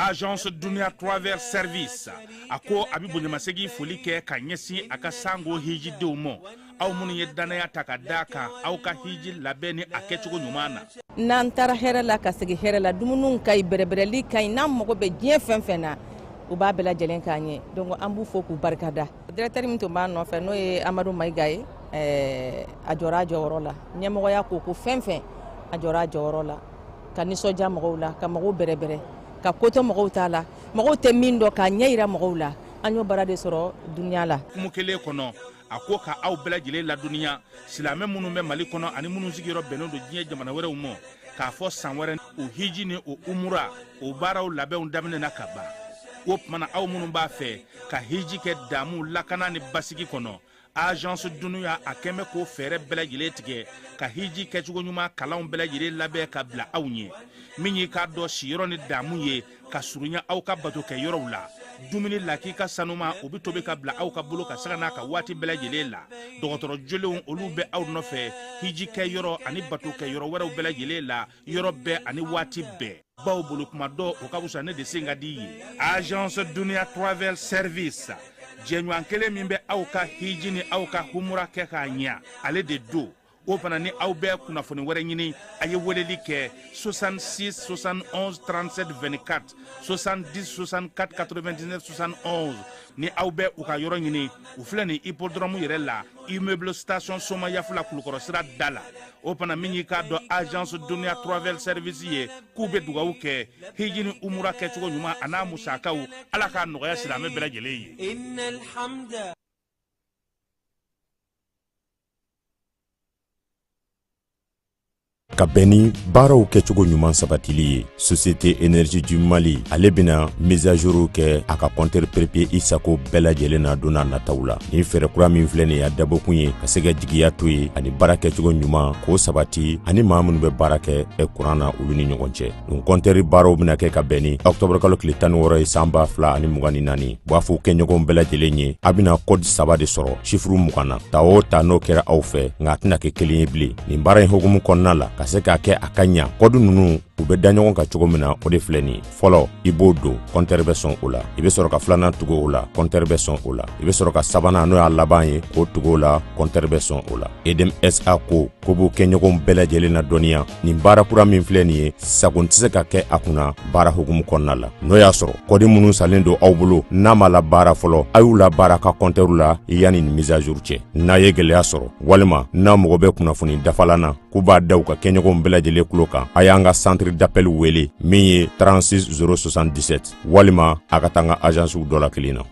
Agence Dunia Travel Service a ko a bɛ bonyamasegin foli kɛ ka ɲɛsin a ka sango hijidenw ma aw minnu ye dannaya ta ka d'a kan aw ka hiji labɛn ni a kɛcogo ɲuman na. N'an taara hɛrɛ la ka segin hɛrɛ la, dumuniw ka ɲi, bɛrɛbɛrɛli ka ɲi, n'an mago bɛ diɲɛ fɛn fɛn na, u b'a bɛɛ lajɛlen k'an ye. Donc an b'u fo k'u barikada. Directeur min tun b'an nɔfɛ n'o ye Amadu Mayiga ye, a jɔra a jɔyɔrɔ la. Ɲɛmɔgɔya ko ko fɛn fɛn, a jɔra a jɔyɔrɔ la. Ka nisɔndiya mɔgɔw la, ka mɔgɔw bɛrɛbɛrɛ, ka ko to mɔgɔw t'a la, mɔgɔw tɛ min dɔn k'a ɲɛ yira mɔgɔw la. An y'o baara de sɔrɔ dunuya la. Hukumu kelen kɔnɔ, a ko ka aw bɛɛ lajɛlen ladɔnniya silamɛ minnu bɛ Mali kɔnɔ ani minnu sigiyɔrɔ bɛnnen don diɲɛ jamana wɛrɛw ma, k'a fɔ san wɛrɛ o hiji ni o umura o baaraw labɛnw daminɛna ka ban. O tuma na aw minnu b'a fɛ ka hiji kɛ damu lakana ni basigi kɔnɔ, Agence Dunia a kɛn bɛ k'o fɛɛrɛ bɛɛ lajɛlen tigɛ ka hiji kɛcogo ɲuman kalanw bɛɛ lajɛlen labɛn ka bila aw ɲɛ, min y'i k'a dɔn siyɔrɔ ni damu ye ka surunya aw ka bato kɛ yɔrɔw la. Dumuni lakika sanuma o bɛ tobi ka bila aw ka bolo ka sanga n'a ka waati bɛɛ lajɛlen la. Dɔgɔtɔrɔ jolenw olu bɛ aw nɔfɛ hiji kɛ yɔrɔ ani bato kɛ yɔrɔ wɛrɛw bɛɛ lajɛlen la, yɔrɔ bɛɛ ani waati bɛɛ. Baw bolo kuma dɔ o ka fisa ne de sen ka di ye. Agence Dunia Travel Service, jɛɲɔgɔn kelen min bɛ aw ka hiji ni aw ka humura kɛ k'a ɲɛ, ale de don. O fana ni aw bɛ kunnafoni wɛrɛ ɲini, a ye weleli kɛ 66 71 37 24, 70 64 99 71. Ni aw bɛ u ka yɔrɔ ɲini, u filɛ nin hippodrome yɛrɛ la, immeuble station Somayafula Kulukɔrɔ sira da la. O fana min y'i k'a dɔn Agence Dunia Travel Service ye, k'u bɛ dugawu kɛ hiji ni umura kɛcogo ɲuman a n'a musakaw, Ala k'a nɔgɔya silamɛ bɛɛ lajɛlen ye. Ka bɛn ni baaraw kɛcogo ɲuman sabatili ye, Société Énergie du Mali ale bɛna mise à jour kɛ a ka compteur prépayé i sago bɛɛ lajɛlen na don n'a nataw la. Nin fɛɛrɛ kura min filɛ nin ye, a dabɔkun ye ka se ka jigiya to yen ani baara kɛcogo ɲuman k'o sabati ani maa minnu bɛ baara kɛ kuran na olu ni ɲɔgɔn cɛ. Nin compteur baaraw bɛna kɛ ka bɛn ni octobre kalo tile 16 ye san 2024. U b'a fɔ kɛɲɔgɔnw bɛɛ lajɛlen ye, a bɛna code 3 de sɔrɔ chiffre 20 na. Ta o ta n'o kɛra aw fɛ, nka a tɛna kɛ kelen ye bilen. Nin baara in hukumu kɔnɔna la, ka se k'a kɛ a ka ɲa, kɔdu ninnu u bɛ da ɲɔgɔn kan cogo min na, o de filɛ nin ye. Fɔlɔ, i b'o don, compteur bɛ sɔn o la. I bɛ sɔrɔ ka filanan tugu o la, compteur bɛ sɔn o la. I bɛ sɔrɔ ka sabanan, n'o y'a laban ye, k'o tugu o la, compteur bɛ sɔn o la. EDM SA ko ko b'u kɛɲɔgɔnw bɛɛ lajɛlen na dɔnniya. Nin baara kura min filɛ nin ye, sago tɛ se ka kɛ a kunna baara hukumu kɔnɔna la. N'o y'a sɔrɔ kɔdi minnu salen don aw bolo n'a ma labaara fɔlɔ, a y'u labaara ka compteur la yanni nin mise à jour cɛ. N'a ye gɛlɛya sɔrɔ walima n'a mago bɛ kunnafoni dafalan na, k'u b'a da u ka kɛɲɔgɔnw bɛɛ lajɛlen tulo kan, a y'an ka centre d'appel wele min ye 36 077, walima a ka taa an ka agencew dɔ la kelen na.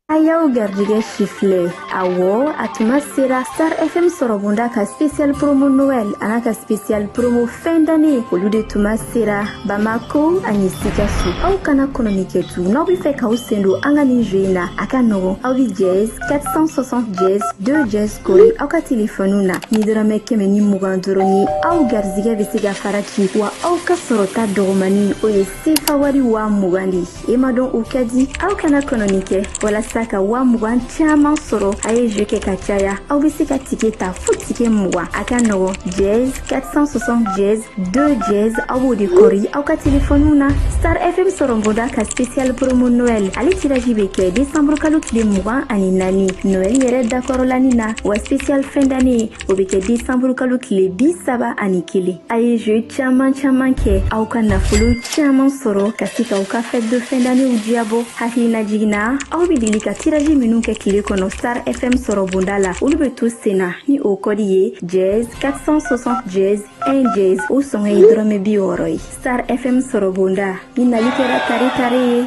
A y'aw garijɛgɛ sifilɛ. Awɔ, a tuma sera Star FM sɔrɔbonda ka spécial promo Noël an'a ka spécial promo fin d'année, olu de tuma sera Bamako ani Sikaso. Aw kana kɔnɔni kɛ tu. N'aw bɛ fɛ k'aw sen don an ka nin jeu in na, a ka nɔgɔn. Aw bɛ dièse 460 dièse 2 dièse kori aw ka telefɔniw na. Ni dɔrɔmɛ 120 dɔrɔn ye, aw garijɛgɛ bɛ se ka fara ci, wa aw ka sɔrɔta dɔgɔmani o ye sefa wari 20,000 de ye. E ma dɔn o ka di. Aw kana kɔnɔni kɛ. Walasa ka 20,000 caman sɔrɔ, a ye jeu kɛ ka caya. Aw bɛ se ka ticket ta fo ticket 20. A ka nɔgɔn, dièse 460 dièse 2 dièse, aw b'o de kɔri aw ka telefɔniw na. Star FM sɔrɔbonda ka spécial promo Noël, ale tirage bɛ kɛ décembre kalo tile 24, Noël yɛrɛ dakɔrɔlani na, wa spécial fin d'année o bɛ kɛ décembre kalo tile 31. A ye jeu caman caman kɛ, aw ka nafolo caman sɔrɔ ka se k'aw ka fête de fin d'année diyabɔ. Hakilina jiginna, aw bɛ deli ka tirage minnu kɛ tile kɔnɔ Star FM sɔrɔbonda la, olu bɛ to sen na ni o kɔdi ye dièse 460 dièse 1 dièse. O sɔngɔ ye dɔrɔmɛ 60 ye. Star FM sɔrɔbonda, ni nali kɛra tare tare ye.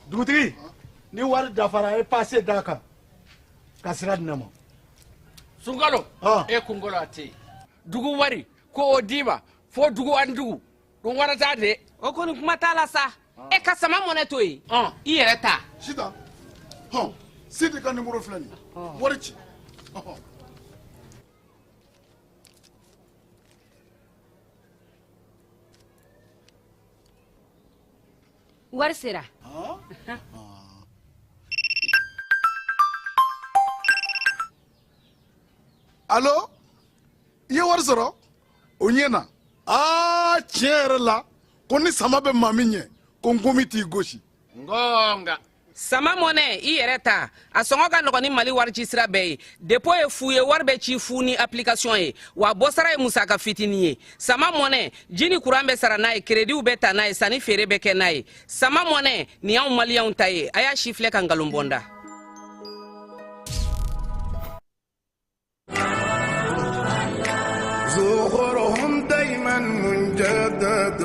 Dugutigi, ni wari dafara, e passe d'a kan ka sira di ne ma. Sunkalo, e kunkolo a tɛ yen. Dugu wari ko o d'i ma fo dugu ani dugu dun wara t'a de. O kɔni kuma t'a la sa. E ka sama mɔnɛ to yen, i yɛrɛ ta. Sitan, hɔn, Sidi ka nimoro filɛ nin ye, wari ci. Wari sera. Allo, i ye wari sɔrɔ? O ɲɛna. Aa, tiɲɛ yɛrɛ la, ko ni sama bɛ maa min ɲɛ, ko nkomi t'i gosi. Ngonga. Sama Mɔnɛ, i yɛrɛ ta, a sɔngɔ ka nɔgɔn ni Mali wari ci sira bɛɛ ye. Dépôt ye fu ye, wari bɛ ci fu ni application ye, wa bɔsara ye musaka fitinin ye. Sama Mɔnɛ, ji ni kuran bɛ sara n'a ye, créditw bɛ ta n'a ye, sanni feere bɛ kɛ n'a ye. Sama Mɔnɛ, nin y'anw maliyɛnw ta ye. A y'a si filɛ ka nkalon bɔ n da. زخرهم دايما مجدد.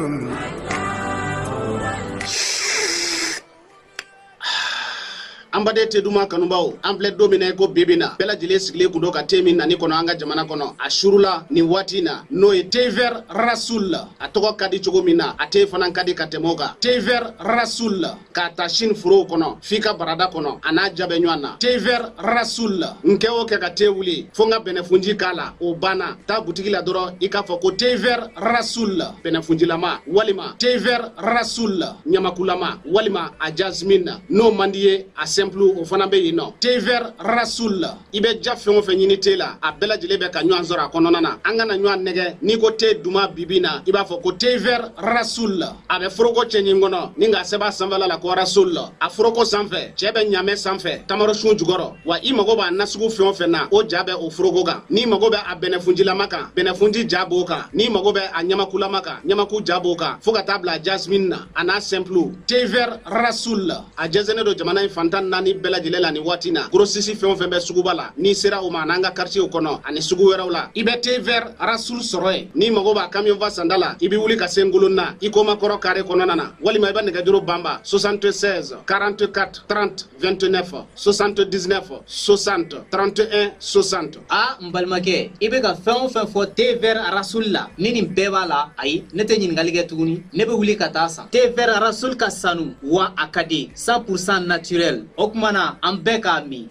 An baden te duman kanubaw, an filɛ don min na i ko bibi na, bɛɛ lajɛlen sigilen kun don ka te min nani kɔnɔ an ka jamana kɔnɔ a surula nin waati na, n'o ye thé vert Rasoul. A tɔgɔ ka di cogo min na, a te fana ka di ka tɛmɛ o kan. Thé vert Rasoul, k'a ta sini forow kɔnɔ f'i ka barada kɔnɔ, a n'a ja bɛ ɲɔgɔn na. Thé vert Rasoul, n kɛ o kɛ ka te wuli fo n ka bɛnɛfunji k'a la, o banna. Taa butigi la dɔrɔn, i k'a fɔ ko thé vert Rasoul bɛnɛfunjilama, walima thé vert Rasoul ɲamakulama, walima a jasmine. N'o man di ye, a simple o fana bɛ yen nɔ. Thé vert Rasoul, i bɛ ja fɛn o fɛn ɲini te la, a bɛɛ lajɛlen bɛ ka ɲɔgɔn sɔrɔ a kɔnɔna na. An kana ɲɔgɔn nɛgɛ, n'i ko te duman bibi na, i b'a fɔ ko thé vert Rasoul. A bɛ foroko cɛɲi kɔnɔ ni k'a sɛbɛn a sanfɛla la ko Rasoul. A foroko sanfɛ, cɛ bɛ ɲamɛ sanfɛ, tamarosun jukɔrɔ. Wa i mago b'a nasugu fɛn o fɛn na, o ja bɛ o foroko kan. N'i mago bɛ a bɛnɛfunjilama kan, bɛnɛfunji ja b'o kan. N'i mago bɛ a ɲamakulama kan, ɲamaku ja b'o kan, fo ka taa bila jasmine na, a n'a simple. Thé vert Rasoul, a jɛnsɛnnen don jamana in fantan naani bɛɛ lajɛlen la nin waati na. Grossiste fɛn o fɛn bɛ suguba la, n'i sera o ma, an'an ka quartier kɔnɔ ani sugu wɛrɛw la, i bɛ thé vert Rasoul sɔrɔ yen. N'i mago b'a camion fa sanda la, i bɛ wuli ka se Ngolonna i Komakɔrɔ carré kɔnɔna na, walima i bɛ nɛgɛjuru banba 76 44 30 29, 79 60 31 60. A n balimakɛ, i bɛ ka fɛn o fɛn fɔ thé vert Rasoul la, ni nin bɛɛ b'a la, ayi, ne tɛ ɲininkali kɛ tuguni, ne bɛ wuli ka taa san. Thé vert Rasoul ka sanu, wa a ka di, 100% naturel. O tuma na an bɛɛ k'a min.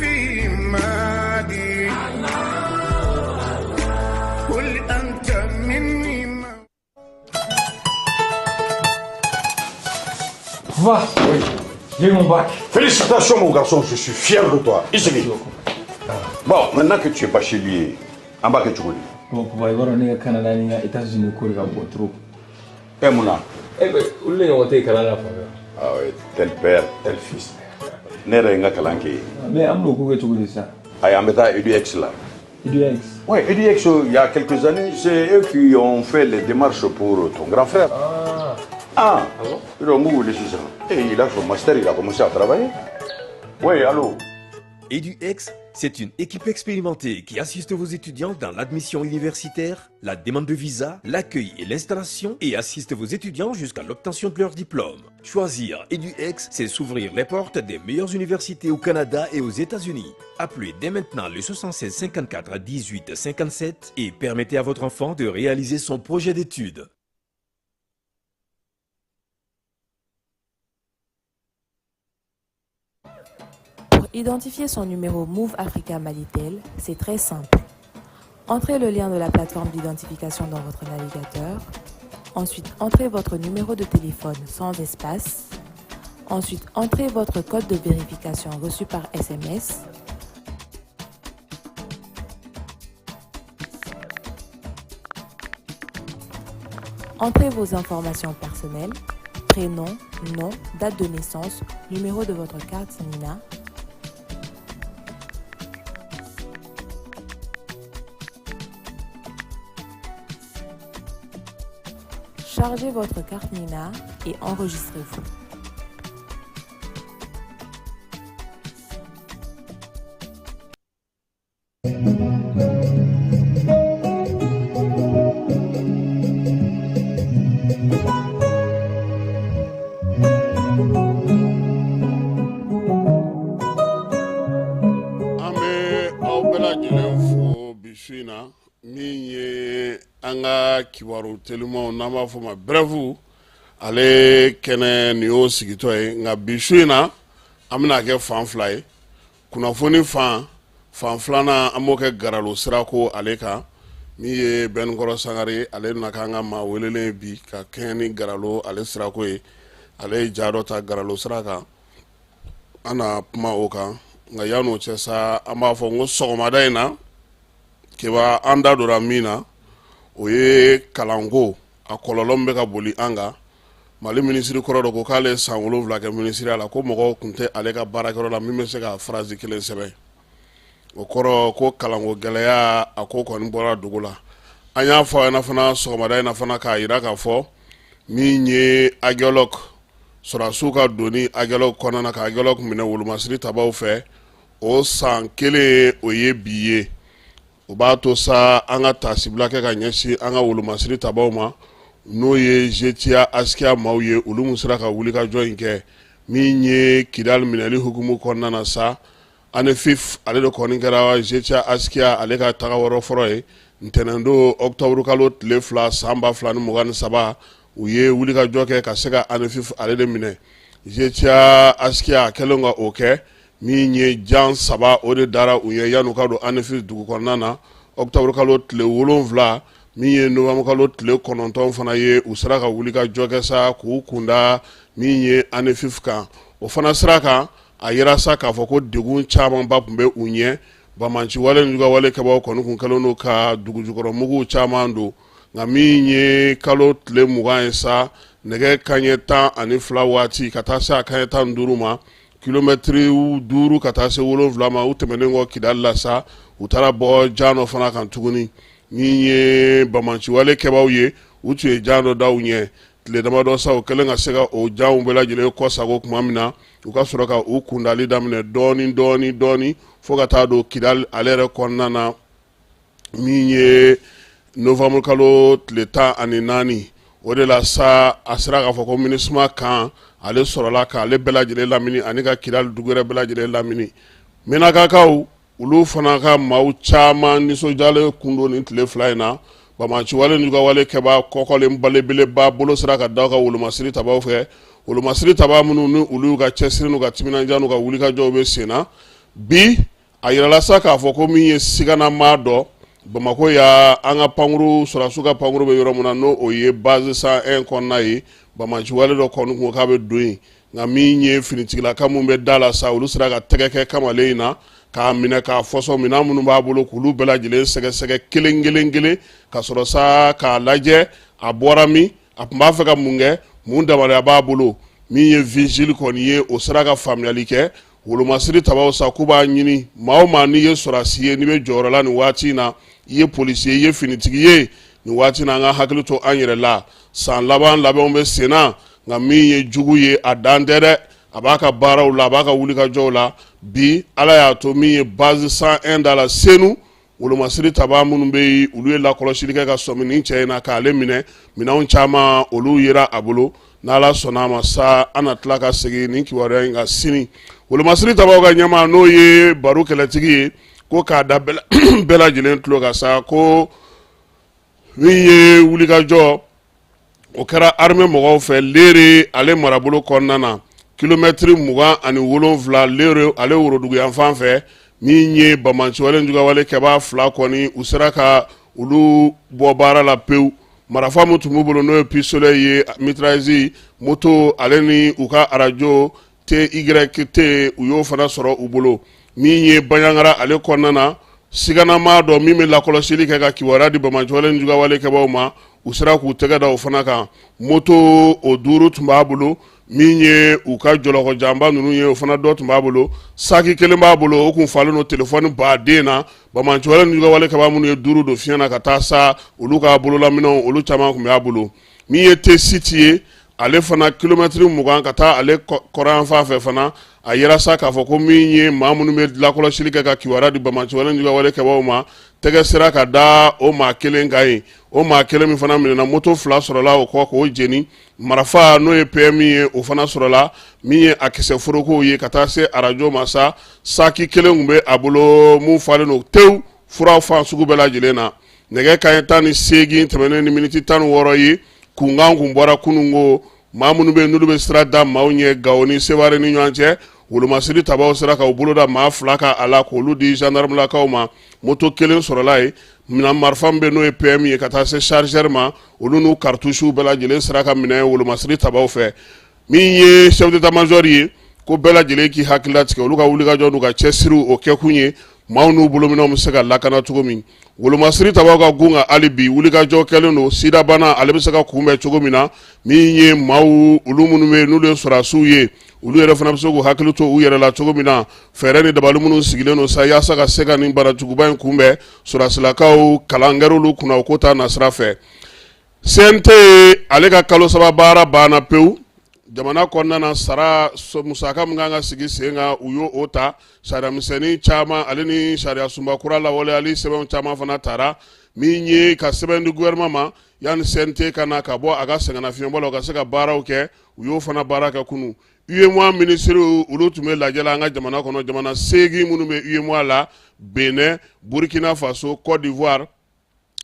في مادي قل أنت مني. Va. Oui. J'ai eu mon bac. Félicitations, mon garçon, je suis fier de toi. Isri. Bon, maintenant que tu es bachelier, en bas que tu connais. Bon, papa, i b'a dɔn ne ka Canada ni n ka États-Unis ko de ka bon trop. Eh, mun na? Eh ben, olu de ɲɔgɔn tɛ yen kalan na fan fɛ. Ah oui, tel père, tel fils. Ne yɛrɛ ye n ka kalan kɛ yen. Mais an bɛn'o ko kɛ cogo di sisan? Ayi, an bɛ taa EduX la. EduX? Oui, EduX, il y a quelques années, c'est eux qui ont fait les démarches pour ton grand frère. Ah. Ah, ah bon? Donc, où est sisan? Et il a son master, il a commencé à travailler. Oui, allô? EduX, c'est une équipe expérimentée qui assiste vos étudiants dans l'admission universitaire, la demande de visa, l'accueil et l'installation et assiste vos étudiants jusqu'à l'obtention de leur diplôme. Choisir EduX, c'est s'ouvrir les portes des meilleures universités au Canada et aux États-Unis. Appelez dès maintenant le 76 54 18 57 et permettez à votre enfant de réaliser son projet d'études. Pour identifier son numéro Moov Africa Malitel, c'est très simple. Entrez le lien de la plateforme d'identification dans votre navigateur. Ensuite, entrez votre numéro de téléphone sans espace. Ensuite, entrez votre code de vérification reçu par SMS. Entrez vos informations personnelles, prénom, nom, date de naissance, numéro de votre carte NINA. Chargez votre carte NINA et enregistrez-vous. An bɛ aw bɛɛ lajɛlen fo bi su in na, min ye an ka kibaru telimanw n'an b'a fɔ ma bref, ale kɛnɛ nin y'o sigitɔ ye. Nka bi su in na, an bɛna kɛ fan fila ye. Kunnafoni fan filanan, an b'o kɛ garalo sirako ale kan. Min ye Bɛnkɔrɔ Sangare, ale na k'an ka maa welelen bi ka kɛɲɛ ni garalo ale sirako ye. Ale ye ja dɔ ta garalo sira kan, an na kuma o kan. Nka yan'o cɛ sa, an b'a fɔ n ko sɔgɔmada in na, Keba, an da donna min na, o ye kalanko a kɔlɔlɔ min bɛ ka boli an kan. Mali minisiri kɔrɔ dɔ ko k'ale ye san 7 kɛ minisiriya la, ko mɔgɔw tun tɛ ale ka baarakɛyɔrɔ la min bɛ se ka phrase kelen sɛbɛn. O kɔrɔ ko kalanko gɛlɛya, a ko kɔni bɔra dogo la. An y'a fɔ a ɲɛna fana sɔgɔmada in na fana, k'a jira k'a fɔ min ye Aguelhok, sɔrɔdasiw ka donni Aguelhok kɔnɔna na, ka Aguelhok minɛ wolomasiri tabaw fɛ, o san kelen o ye bi ye. O b'a to sa an ka taasibila kɛ ka ɲɛsin an ka wolomasiri tabaw ma, n'o ye GTIA Askia maaw ye, olu min sera ka wulikajɔ in kɛ min ye Kidali minɛli hukumu kɔnɔna na sa. Anefif ale de kɔni kɛra GTIA Askia ale ka taga wɔrɔ fɔlɔ ye ntɛnɛndon octobre kalo tile 2 san 2023. U ye wulikajɔ kɛ ka se ka Anefif ale de minɛ. GTIA Askia kɛlen ka o kɛ, min ye jan 3 o de dara u ye yan'u ka don Anefif dugu kɔnɔna na octobre kalo tile 7, min ye novembre kalo tile 9 fana ye. U sera ka wulikajɔ kɛ sa k'u kunda min ye Anefif kan. O fana sira kan, a yira sa k'a fɔ ko degun camanba tun bɛ u ɲɛ. Banbaanciwale ni jugawale kɛbaaw kɔni kun kɛlen don ka dugujukɔrɔmuguw caman don. Nka min ye kalo tile 20 ye sa, nɛgɛ kanɲɛ 12 waati ka taa se a kanɲɛ 15 ma, kilomɛtiri 5 ka taa se 7 ma, u tɛmɛnen kɔ Kidali la sa, u taara bɔ jan dɔ fana kan tuguni. Min ye banbaanciwale kɛbaaw ye, u tun ye jan dɔ da u ɲɛ tile damadɔ sa. U kɛlen ka se ka o janw bɛɛ lajɛlen kɔsago tuma min na, u ka sɔrɔ ka u kundali daminɛ dɔɔni dɔɔni dɔɔni fo ka taa don Kidali ale yɛrɛ kɔnɔna na. Min ye novembre kalo tile 14, o de la sa a sera k'a fɔ ko MINUSMA kan ale sɔrɔla k'ale bɛɛ lajɛlen lamini ani ka Kidali dugu yɛrɛ bɛɛ lajɛlen lamini. Menakakaw olu fana ka maaw caman nisɔndiyalen kun don nin tile 2 in na. Banbaanciwale ni jugawale kɛbaa kɔkɔlen belebeleba bolo sera ka da ka wolomasiri tabaw fɛ, wolomasiri taba minnu ni olu ka cɛsiri n'u ka timinandiya n'u ka wulikajɔw bɛ sen na bi. A yirala sa k'a fɔ ko min ye siganamaa dɔ Bamakɔ yan, an ka pankuru, sɔrɔdasiw ka pankuru bɛ yɔrɔ min na, n'o o ye base 101 kɔnɔna ye, banbaanciwale dɔ kɔni kun k'a bɛ don yen. Nka min ye finitigilaka minnu bɛ da la sa, olu sera ka tɛgɛ kɛ kamalen in na k'a minɛ k'a fɔsɔn. Minɛn minnu b'a bolo, k'olu bɛɛ lajɛlen sɛgɛsɛgɛ kelen kelen kelen, ka sɔrɔ sa k'a lajɛ a bɔra min, a tun b'a fɛ ka mun kɛ, mun dabaliya b'a bolo. Min ye vigile kɔni ye, o sera ka faamuyali kɛ. Wolomasiri tabaw sa k'u b'a ɲini maa o maa, n'i ye sɔrɔdasi ye, n'i bɛ jɔyɔrɔ la nin waati in na, i ye polisi ye, i ye finitigi ye nin waati in na, an ka hakili to an yɛrɛ la. San laban labɛnw bɛ sen na, nka min ye jugu ye, a dan tɛ dɛ, a b'a ka baaraw la, a b'a ka wulikajɔw la. Bi Ala y'a to min ye base 101 da la Senu, wolomasiri taba minnu bɛ yen, olu ye lakɔlɔsili kɛ ka sɔmi nin cɛ in na k'ale minɛ. Minɛnw caman olu yera a bolo. N'Ala sɔnna a ma sa, an na tila ka segin nin kibaruya in kan sini. Wolomasiri tabaw ka ɲɛmaa, n'o ye Baru Kɛlɛtigi ye, ko k'a da bɛɛ lajɛlen tulo kan sa, ko min ye wulikajɔ o kɛra armée mɔgɔw fɛ Lere ale marabolo kɔnɔna na, kilomɛtiri 27 Lere ale woroduguyanfan fɛ. Min ye banbaanciwale jugawale kɛbaa 2 kɔni, u sera ka olu bɔ baara la pewu. Marifa min tun b'u bolo, n'o ye pistolet ye, mitrailleuse, moto ale ni u ka arajo TYT, u y'o fana sɔrɔ u bolo. Min ye Banjagara ale kɔnɔna na, siganamaa dɔ min bɛ lakɔlɔsili kɛ ka kibaruya di banbaanciwale ni jugawale kɛbaaw ma, u sera k'u tɛgɛ da o fana kan. Moto o 5 tun b'a bolo. Min ye u ka jɔlɔkɔjanba ninnu ye, o fana dɔ tun b'a bolo. Saki kelen b'a bolo, o kun falen don telefɔni baden na. Banbaanciwale ni jugawale kɛbaa minnu ye 5 don fiɲɛ na ka taa sa, olu ka bololaminɛnw olu caman tun b'a bolo. Min ye Tessit ye, ale fana kilomɛtiri 20 ka taa ale kɔrɔnyanfan fɛ fana, a yira sa k'a fɔ ko min ye maa minnu bɛ lakɔlɔsili kɛ ka kibaruya di banbaanciwale ni jugawale kɛbaaw ma, tɛgɛ sera ka da o maa kelen kan yen. O maa kelen min fana minɛna, moto 2 sɔrɔla o kɔ k'o jeni. Marifa, n'o ye PM ye, o fana sɔrɔla. Min ye a kisɛ forokow ye ka taa se arajo ma sa, saki kelen tun bɛ a bolo mun falen don tewu fura fan sugu bɛɛ lajɛlen na. Nɛgɛ kanɲɛ 18 tɛmɛnen ni miniti 16 ye, kunkan kun bɔra kunun ko maa minnu bɛ n'olu bɛ sira da maaw ɲɛ Gawo ni Seware ni ɲɔgɔn cɛ, wolomasiri tabaw sera ka u bolo da maa 2 kan a la k'olu di gendarmelakaw ma. Moto kelen sɔrɔla yen, minɛn marifa min bɛ n'o ye PM ye ka taa se chargeur ma, olu n'u cartouches bɛɛ lajɛlen sera ka minɛ wolomasiri tabaw fɛ. Min ye chef d'état major ye, Ko bɛɛ lajɛlen k'i hakili latigɛ olu ka wulikajɔ n'u ka cɛsiriw o kɛkun ye maaw n'u bolominɛnw bɛ se ka lakana cogo min. Wolomasiri tabaw ka gun kan hali bi wulikajɔ kɛlen don sidabana ale bɛ se ka kunbɛn cogo min na, min ye maaw olu minnu bɛ yen n'olu ye sɔrɔdasiw ye, olu yɛrɛ fana bɛ se k'u hakili to u yɛrɛ la cogo min na. Fɛɛrɛ ni dabali minnu sigilen don sa yaasa ka se ka nin banajuguba in kunbɛn, sɔrɔdasilakaw kalan kɛr'olu kunna o ko ta nasira fɛ. CNT ale ka kalo saba baara banna pewu jamana kɔnɔna na. Sara musaka min kan ka sigi sen kan, u y'o o ta. Sariya misɛnnin caman ale ni sariya sunba kura lawaleyali sɛbɛnw caman fana tara, min ye ka sɛbɛn di gouvernement ma yanni CNT ka na ka bɔ a ka sɛgɛnnafiɲɛbɔ la, u ka se ka baaraw kɛ. U y'o fana baara kɛ kunun. UEMOA minisiriw olu tun bɛ lajɛ la an ka jamana kɔnɔ. Jamana 8 minnu bɛ UEMOA la, Benin, Burkina Faso, Côte d'Ivoire,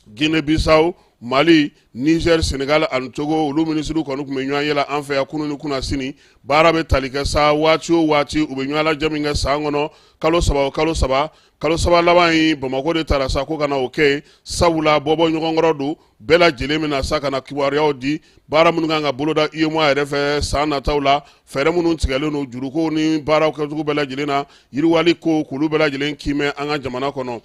Guinée Bissau, Mali, Niger, Sénégal ani Togo, olu minisiriw kɔni tun bɛ ɲɔgɔn ye la an fɛ yan kunun ni kunasini. Baara bɛ tali kɛ sa waati o waati, u bɛ ɲɔgɔn lajɛ min kɛ san kɔnɔ kalo saba o kalo saba. Kalo saba laban in, Bamakɔ de taara sa ko ka na o kɛ, sabula bɔbɔ ɲɔgɔnkɔrɔ don. Bɛɛ lajɛlen bɛna sa ka na kibaruyaw di baara minnu kan ka boloda UEMOA yɛrɛ fɛ san nataw la, fɛɛrɛ minnu tigɛlen don juruko ni baaraw kɛcogo bɛɛ lajɛlen na, yiriwali ko k'olu bɛɛ lajɛlen kiimɛ an ka jamana kɔnɔ.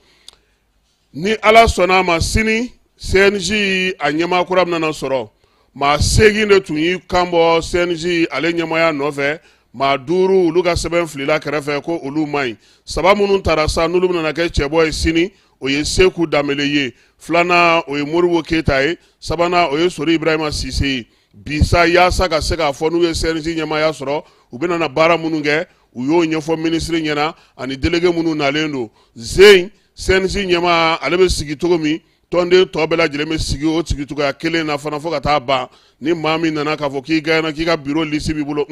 Ni Ala sɔnna a ma, sini CNJ a ɲɛmaa kura bɛna sɔrɔ. Maa 8 de tun y'i kan bɔ CNJ ale ɲɛmaaya nɔfɛ. Maa 5, olu ka sɛbɛn filila kɛrɛfɛ ko olu man ɲi. Saba minnu tara sa n'olu bɛna kɛ cɛbɔ ye sini, o ye Seku Danbele ye, filanan o ye Modibo Keyita ye, sabanan o ye Sori Ibrahima Sise ye. Bi sa, yaasa ka se k'a fɔ n'u ye CNJ ɲɛmaaya sɔrɔ, u bɛna na baara minnu kɛ, u y'o ɲɛfɔ minisiri ɲɛna ani délégué minnu nalen don zen. CNJ ɲɛmaa ale bɛ sigi cogo min, tɔnden tɔ bɛɛ lajɛlen bɛ sigi o sigicogoya kelen na fana fo ka taa ban. Ni maa min nana k'a fɔ k'i gagné, k'i ka bureau liste b'i bolo,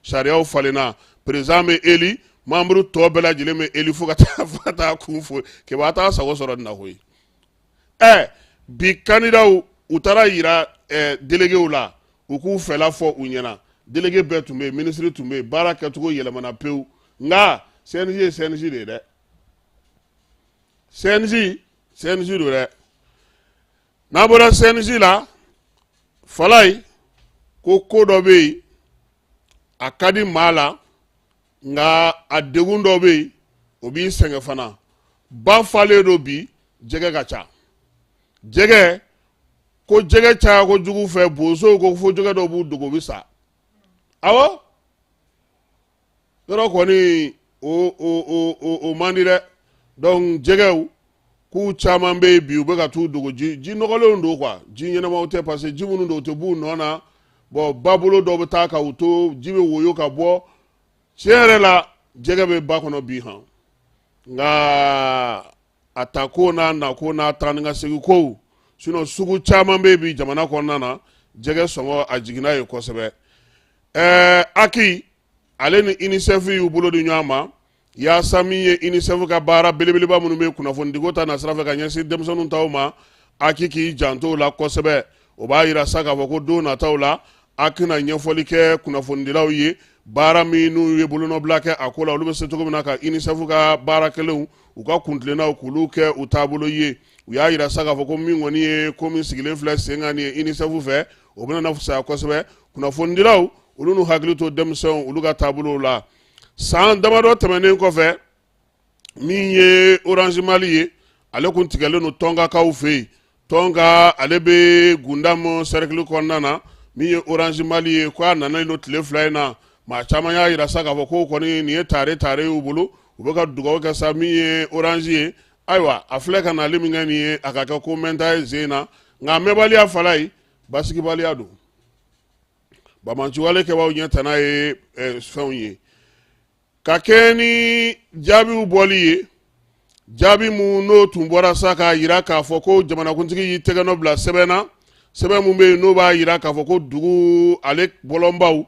sariyaw falenna. Président bɛ élu, membre tɔ bɛɛ lajɛlen bɛ élu fo ka taa kun fo keba taa sago sɔrɔ nin na koyi. Ɛ bi candidatw u taara yira déléguéw la, u k'u fɛla fɔ u ɲɛna. Délégué bɛɛ tun bɛ yen, minisiri tun bɛ yen. Baara kɛcogo yɛlɛmana pewu, nka CNJ ye CNJ de ye dɛ. CNJ, CNJ don dɛ. N'a bɔra CNJ la, Falayi ko ko dɔ bɛ yen, a ka di maa la, nka a degun dɔ bɛ yen, o b'i sɛgɛn fana. Ba falen don bi, jɛgɛ ka ca. Jɛgɛ ko jɛgɛ caya kojugu fɛ, bosow ko fo jɛgɛ dɔw b'u dogo, u bɛ sa. Awɔ, yɔrɔ kɔni o o o o o man di dɛ. Donc jɛgɛw k'u caman bɛ yen bi, u bɛ ka t'u dogo ji ji nɔgɔlenw don quoi, ji ɲɛnamaw tɛ, parce que ji minnu don, u tɛ b'u nɔ na. Bon, babolo dɔw bɛ taa ka u to, ji bɛ woyo ka bɔ. Tiɲɛ yɛrɛ la, jɛgɛ bɛ ba kɔnɔ bi han, nka a ta ko n'a na ko n'a taa ni ka segin kow. Sinon sugu caman bɛ bi jamana kɔnɔna na, jɛgɛ sɔngɔ a jiginna yen kosɛbɛ. HAC ale ni UNICEF y'u bolo di ɲɔgɔn ma yaasa min ye UNICEF ka baara belebeleba minnu bɛ kunnafonidiko ta nasira fɛ ka ɲɛsin denmisɛnninw taw ma, HAC k'i janto o la kosɛbɛ. O b'a yira sa k'a fɔ ko don nataw la, HAC na ɲɛfɔli kɛ kunnafonidilaw ye baara min n'u ye bolonɔbila kɛ a ko la, olu bɛ se cogo min na ka UNICEF ka baara kelenw, u ka kuntilennaw, k'olu kɛ u taabolo ye. U y'a yira sa k'a fɔ ko min kɔni ye ko min sigilen filɛ sen kan nin ye UNICEF fɛ, o bɛna na fisaya kosɛbɛ kunnafonidilaw olu n'u hakili to denmisɛnw olu ka taabolow la. San damadɔ tɛmɛnen kɔfɛ, min ye Orange Mali ye, ale kun tigɛlen don Tɔnkakaw fɛ yen. Tɔnka ale bɛ Gundam cercle kɔnɔna na. Min ye Orange Mali ye, ko a nana don tile 2 in na, maa caman y'a yira sa k'a fɔ ko kɔni nin ye tare tare y'u bolo. U bɛ ka dugawu kɛ sa min ye Orange ye. Ayiwa, a filɛ ka nali min kɛ nin ye, a ka kɛ ko mɛnta ye sen na, nka mɛnbaliya fala ye basigibaliya don. Banbaanciwale kɛbaaw ɲɛ tana ye fɛnw ye ka kɛ ni jaabiw bɔli ye. Jaabi mun n'o tun bɔra sa k'a yira k'a fɔ ko jamanakuntigi y'i tɛgɛnɔ bila sɛbɛn na, sɛbɛn mun bɛ yen n'o b'a yira k'a fɔ ko dugu ale bɔlɔnbaw,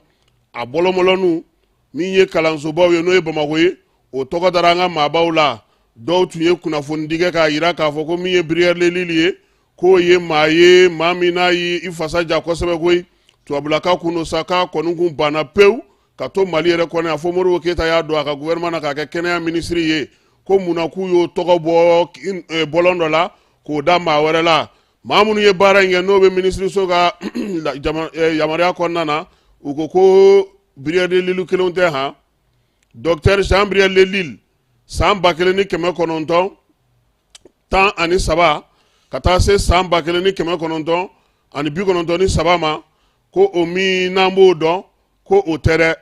a bɔlɔnbɔlɔnninw, min ye kalansobaw ye n'o ye Bamakɔ ye, o tɔgɔ dara an ka maabaw la. Dɔw tun ye kunnafonidi kɛ k'a yira k'a fɔ ko min ye Brière de Lisle ye, k'o ye maa ye, maa min n'a y'i fasa ja kosɛbɛ koyi, tubabulaka kun don sa, k'a kɔni kun banna pewu ka to Mali yɛrɛ kɔnɔ yan, fo Modibo Keyita y'a don a ka gouvernement na k'a kɛ kɛnɛya minisiri ye. Ko mun na k'u y'o tɔgɔ bɔ bɔlɔn dɔ la k'o da maa wɛrɛ la? Maa minnu ye baara in kɛ, n'o bɛ minisiriso ka yamaruya kɔnɔna na, u ko ko Brière de Lisle kelenw tɛ han. Docteur Jean Brierre de Lisle san 1913 ka taa se san 1993 ma, ko o min n'an b'o dɔn ko o tɛ dɛ,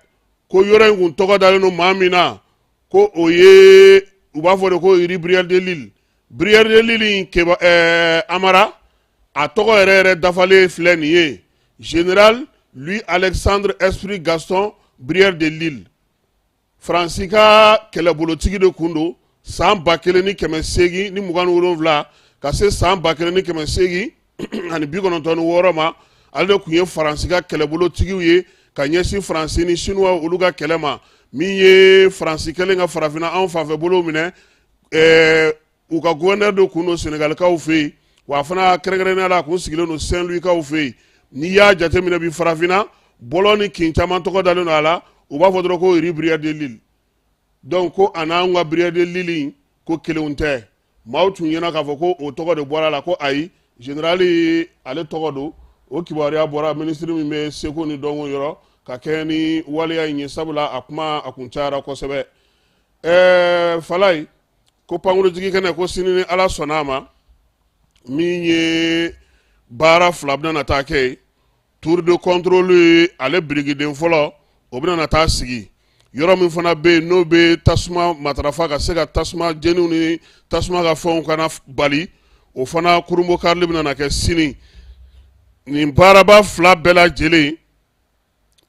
ko yɔrɔ in kun tɔgɔ dalen don maa min na, ko o ye u b'a fɔ de ko rue Brière de Lisle. Brière de Lisle in keba Amara, a tɔgɔ yɛrɛ yɛrɛ dafalen filɛ nin ye: Général Louis Alexandre Esprit Gaston Brière de Lisle. Faransi ka kɛlɛbolotigi de kun don san 1827 ka se san 1896 ma. Ale de tun ye Faransi ka kɛlɛbolotigiw ye ka ɲɛsin Faransi ni Sinuwa olu ka kɛlɛ ma. Min ye Faransi kɛlen ka farafinna anw fanfɛ bolo minɛ, u ka gouverneur de kun don Senegalikaw fɛ yen, wa a fana kɛrɛnkɛrɛnnenya la a kun sigilen don Saint-Louis-kaw fɛ yen. N'i y'a jateminɛ bi, farafinna bɔlɔn ni kin caman tɔgɔ dalen don a la, u b'a fɔ dɔrɔn ko rue Brière de Lisle. Donc ko a n'an ka Brière de Lisle in ko kelenw tɛ. Maaw tun ɲɛna k'a fɔ ko o tɔgɔ de bɔra a la, ko ayi, général ale tɔgɔ don. O kibaruya bɔra minisiri min bɛ seko ni dɔnko yɔrɔ ka kɛ ni waleya in ye, sabula a kuma a kun cayara kosɛbɛ. Falayi ko pankurujigi kɛnɛ ko sini ni Ala sɔnna a ma, min ye baara fila bɛna na taa kɛ yen. Tour de contrôle ale birikiden fɔlɔ, o bɛna na taa sigi yɔrɔ min fana bɛ yen, n'o bɛ tasuma matarafa ka se ka tasuma jeniw ni tasuma ka fɛnw kana bali, o fana kurunbon karili bɛna na kɛ sini. Nin baaraba fila bɛɛ lajɛlen,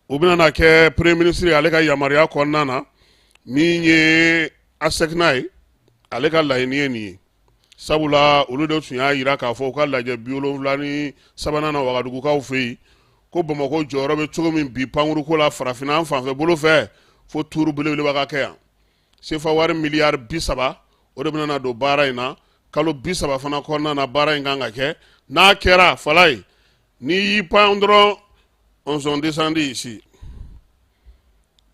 o bɛna na kɛ premier ministre ale ka yamaruya kɔnɔna na. Min ye ASECNA ye, ale ka laɲini ye nin ye, sabula olu de tun y'a jira k'a fɔ u ka lajɛ 73nan na Wagadugukaw fɛ yen, ko Bamakɔ jɔyɔrɔ bɛ cogo min bi pankuruko la farafinna an fanfɛ bolo fɛ, fo tour belebeleba ka kɛ yan. Sefa wari miliyari 30, o de bɛna na don baara in na. Kalo 30 fana kɔnɔna na, baara in kan ka kɛ. N'a kɛra, Falayi, n'i y'i pan dɔrɔn, on sont descendus ici,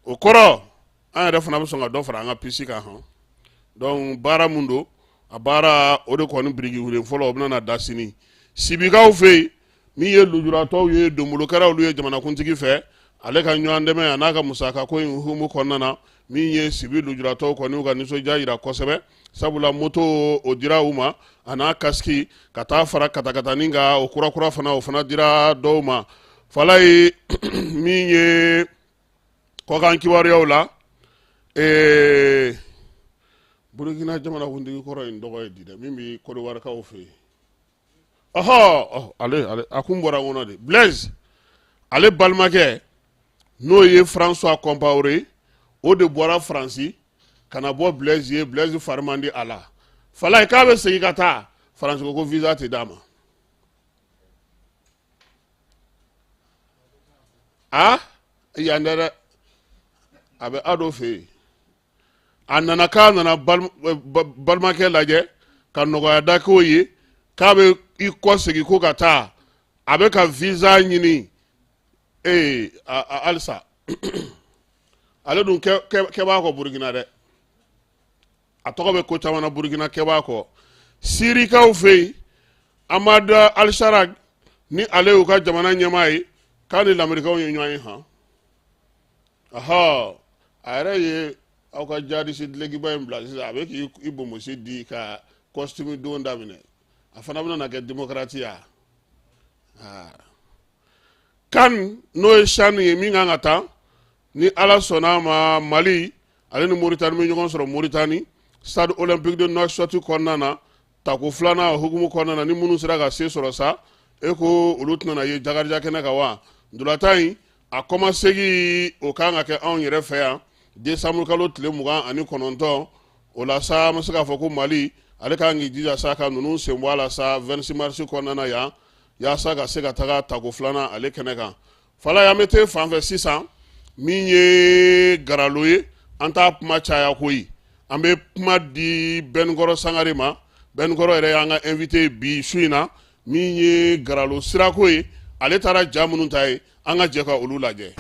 o kɔrɔ an yɛrɛ fana bɛ sɔn ka dɔ fara an ka puce kan hɔn. Donc baara mun don, a baara o de kɔni biriki wulen fɔlɔ, o bɛna na da sini Sibikaw fɛ yen. Min ye lujuratɔw ye, donbolo kɛra olu ye jamanakuntigi fɛ, ale ka ɲɔgɔn dɛmɛ a n'a ka musaka ko in hukumu kɔnɔna na. Min ye Sibi lujuratɔw kɔni, u ka nisɔndiya jira kosɛbɛ, sabula moto o dira u ma, a n'a casque, ka taa fara katakatanin kan, o kura kura fana, o fana dira dɔw ma. Falayi, min ye kɔkan kibaruyaw la, Burukina jamanakuntigi kɔrɔ in tɔgɔ ye di dɛ, min bɛ Kɔdiwarikaw fɛ yen? Ɔhɔ, ale a kun bɔra n kɔnɔ de. Blaise ale balimakɛ, n'o ye François Compaoré, o de bɔra Faransi ka na bɔ Blaise ye. Blaise fari man di a la. Falayi, k'a bɛ segin ka taa Faransi, ko visa tɛ d'a ma. A yan dɛ, a bɛ Ado fɛ yen. A nana k'a nana balimakɛ lajɛ ka nɔgɔya da k'o ye, k'a bɛ i kɔ segin ko ka taa, a bɛ ka visa ɲini. Ee, halisa ale dun kɛ b'a kɔ Burukina dɛ, a tɔgɔ bɛ ko caman na Burukina, kɛ b'a kɔ. Sirikaw fɛ yen, Ahmad Al-Sharaa ni ale y'u ka jamana ɲɛmaa ye, k'a ni lamɛrikaw ye ɲɔgɔn ye han. Ɔhɔ, a yɛrɛ ye aw ka jadisi dulokiba in bila sisan, a bɛ k'i bonbosi di ka costume don daminɛ. A fana bɛna na kɛ démocrate ya. CAN, n'o ye CHAN ye min kan ka taa, ni Ala sɔnna a ma, Mali ale ni Moritani bɛ ɲɔgɔn sɔrɔ Moritani stade olympique de Nouakchott kɔnɔna na, tako filanan hukumu kɔnɔna na. Ni minnu sera ka se sɔrɔ sa, e ko olu tɛna na ye Jakarija kɛnɛ kan wa. Ntolatan in a kɔmasegin, o kan ka kɛ anw yɛrɛ fɛ yan décembre kalo tile 29. O la sa, an bɛ se k'a fɔ ko Mali ale kan k'i jija sa ka ninnu sen bɔ a la sa 26 mars kɔnɔna na yan, yaasa ka se ka taga tako filanan ale kɛnɛ kan. Falayi, an bɛ te fan fɛ sisan. Min ye Garalo ye, an t'a kuma caya koyi, an bɛ kuma di Bɛnkɔrɔ Sangare ma. Bɛnkɔrɔ yɛrɛ y'an ka invité bi su in na. Min ye Garalo sirako ye, ale taara ja minnu ta ye, an ka jɛ ka olu lajɛ.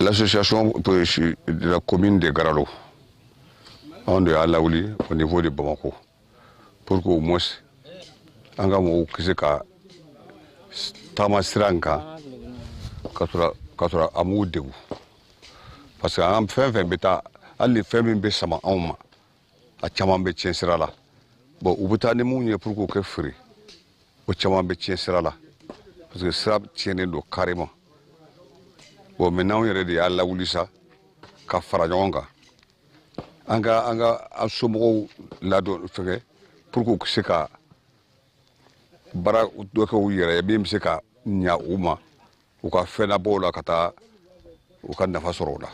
L'association de la commune de Garalo, anw de y'a lawuli au niveau de Bamako pour qu'au moins an ka mɔgɔw kisi ka taama sira in kan ka sɔrɔ a m'u degun, parce que an fɛn fɛn bɛ taa, hali ni fɛn min bɛ sama anw ma, a caman bɛ tiɲɛ sira la. Bon, u bɛ taa ni mun ye pour k'o kɛ feere, o caman bɛ tiɲɛ sira la, parce que sira tiɲɛnen don carrément. Bon, maintenant anw yɛrɛ de y'a lawuli sa ka fara ɲɔgɔn kan, an ka an somɔgɔw ladon fɛngɛ pour que u se ka baara dɔ kɛ u yɛrɛ ye min bɛ se ka ɲa u ma u ka fɛn nabɔw la, ka taa u ka nafa sɔrɔ o la.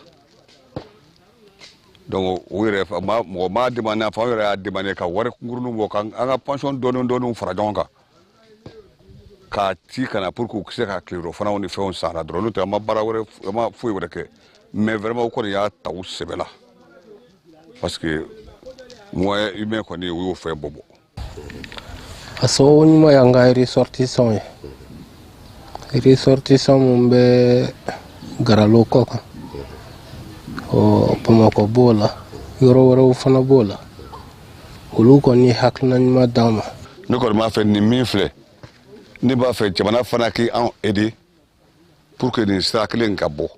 Donc u yɛrɛ, mɔgɔ m'a demandé a fɛ, anw yɛrɛ y'a demandé ka wari kunkurunin bɔ, ka an ka pension dɔɔni dɔɔniw fara ɲɔgɔn kan k'a ci ka na pour que u se ka tilelafanaw ni fɛnw san la dɔrɔn. N'o tɛ, an ma baara wɛrɛ, an ma foyi wɛrɛ kɛ. Mais vraiment, u kɔni y'a ta u sɛbɛ la, parce que moyen humain kɔni, u y'o fɛn bɔ bɔ. A sababu ɲuman y'an ka ressortissant ye, ressortissant mun bɛ Garalo kɔ kan, ɔ Bamakɔ b'o la, yɔrɔ wɛrɛw fana b'o la, olu kɔni ye hakilina ɲuman d'an ma. Ne kɔni b'a fɛ nin min filɛ, ne b'a fɛ jamana fana k'i anw aider pour que nin sira kelen ka bɔ,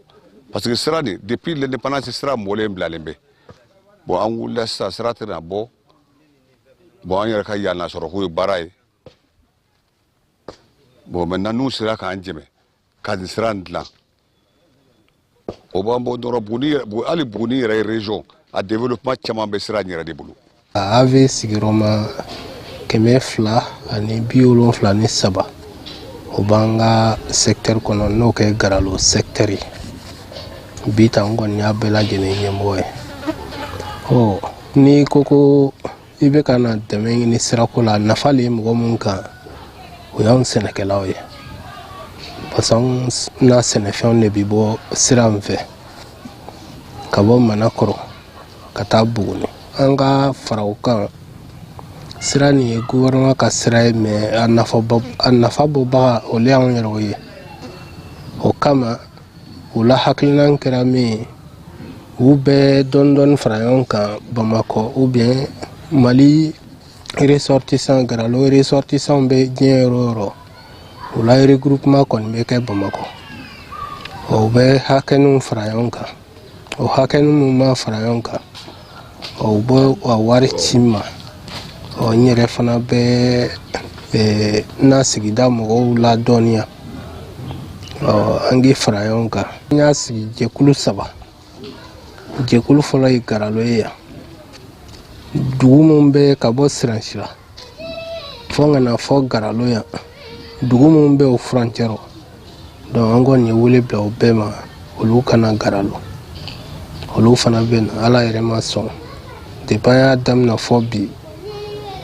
parce que sira nin, depuis l'indépendance, sira mɔlen bilalen bɛ. Bon, an wulila sisan, sira tɛna bɔ. Bon, an yɛrɛ ka yan sɔrɔ k'o ye baara ye. Bon, maintenant n'u sera k'an dɛmɛ ka nin sira in dilan, o b'an bɔ dɔrɔn. Buguni, hali Buguni yɛrɛ ye région, a développement caman bɛ sira in yɛrɛ de bolo. A AV sigiyɔrɔma 273, o b'an ka secteur kɔnɔ, n'o kɛ Garalo secteur ye. Bi ta, n kɔni y'a bɛɛ lajɛlen ɲɛmɔgɔ ye. Ɔ n'i ko ko i bɛ ka na dɛmɛ ɲini sirako la, nafa le ye mɔgɔ mun kan, o y'anw sɛnɛkɛlaw ye, parce que anw n'a sɛnɛfɛnw de bi bɔ sira in fɛ ka bɔ Manakɔrɔ ka taa Buguni. An ka fara o kan, sira nin ye gouvernement ka sira ye, mais a nafa bɔbaga, o le y'anw yɛrɛw ye. O kama, u la hakilina kɛra min ye, u bɛɛ dɔɔni dɔɔni fara ɲɔgɔn kan Bamakɔ ou bien Mali ressortissant, Garalo ressortissant bɛ diɲɛ yɔrɔ o yɔrɔ, o la regroupement kɔni bɛ kɛ Bamakɔ. O bɛ hakɛninw fara ɲɔgɔn kan, o hakɛnin minnu ma fara ɲɔgɔn kan, o bɛ a wari ci n ma. Ɔ n yɛrɛ fana bɛ n na sigida mɔgɔw ladɔnniya, ɔ an k'i fara ɲɔgɔn kan. N y'a sigi jɛkulu saba. Jɛkulu fɔlɔ ye Garalo ye yan, dugu min bɛ ka bɔ Siransira fo ka na fɔ Garalo yan, dugu min bɛ o furancɛ rɔ. Donc an kɔni ye wele bila o bɛɛ ma, olu kana Garalo, olu fana bɛ na. Ala yɛrɛ ma sɔn, depuis an y'a daminɛ fɔ bi,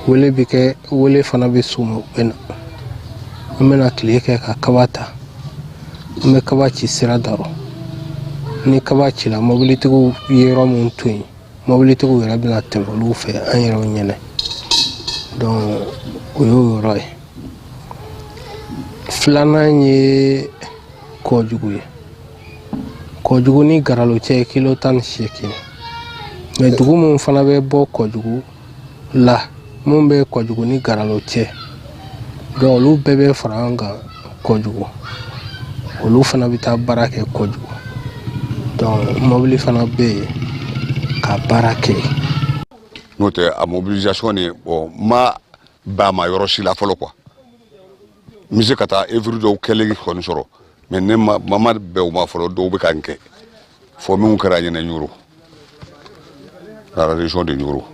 wele bɛ kɛ, wele fana bɛ s'u ma, u bɛ na. An bɛna tile kɛ ka kaba ta, an bɛ kaba ci sira da rɔ. Ni kaba cila, mobilitigiw ye yɔrɔ min to yen, mobilitigiw yɛrɛ bɛna tɛmɛ olu fɛ an yɛrɛw ɲɛnɛ. Donc o y'o yɔrɔ ye. Filanan ye Kɔjugu ye. Kɔjugu ni Garalo cɛ ye kilo 18. Mais dugu min fana bɛ bɔ Kɔjugu la, mun bɛ Kɔjugu ni Garalo cɛ, donc olu bɛɛ bɛ fara ɲɔgɔn kan Kɔjugu, olu fana bɛ taa baara kɛ Kɔjugu. Donc mobili fana bɛ yen ka baara kɛ. N'o tɛ, a mobilisation nin, bon, n ma bɛn a ma yɔrɔ si la fɔlɔ quoi. N bɛ se ka taa œuvre dɔw kɛlen kɔni sɔrɔ, mais ne ma bɛn o ma fɔlɔ. Dɔw bɛ ka n kɛ fɔ minnu kɛra ɲɛnɛ Ɲoro, la région de Ɲoro.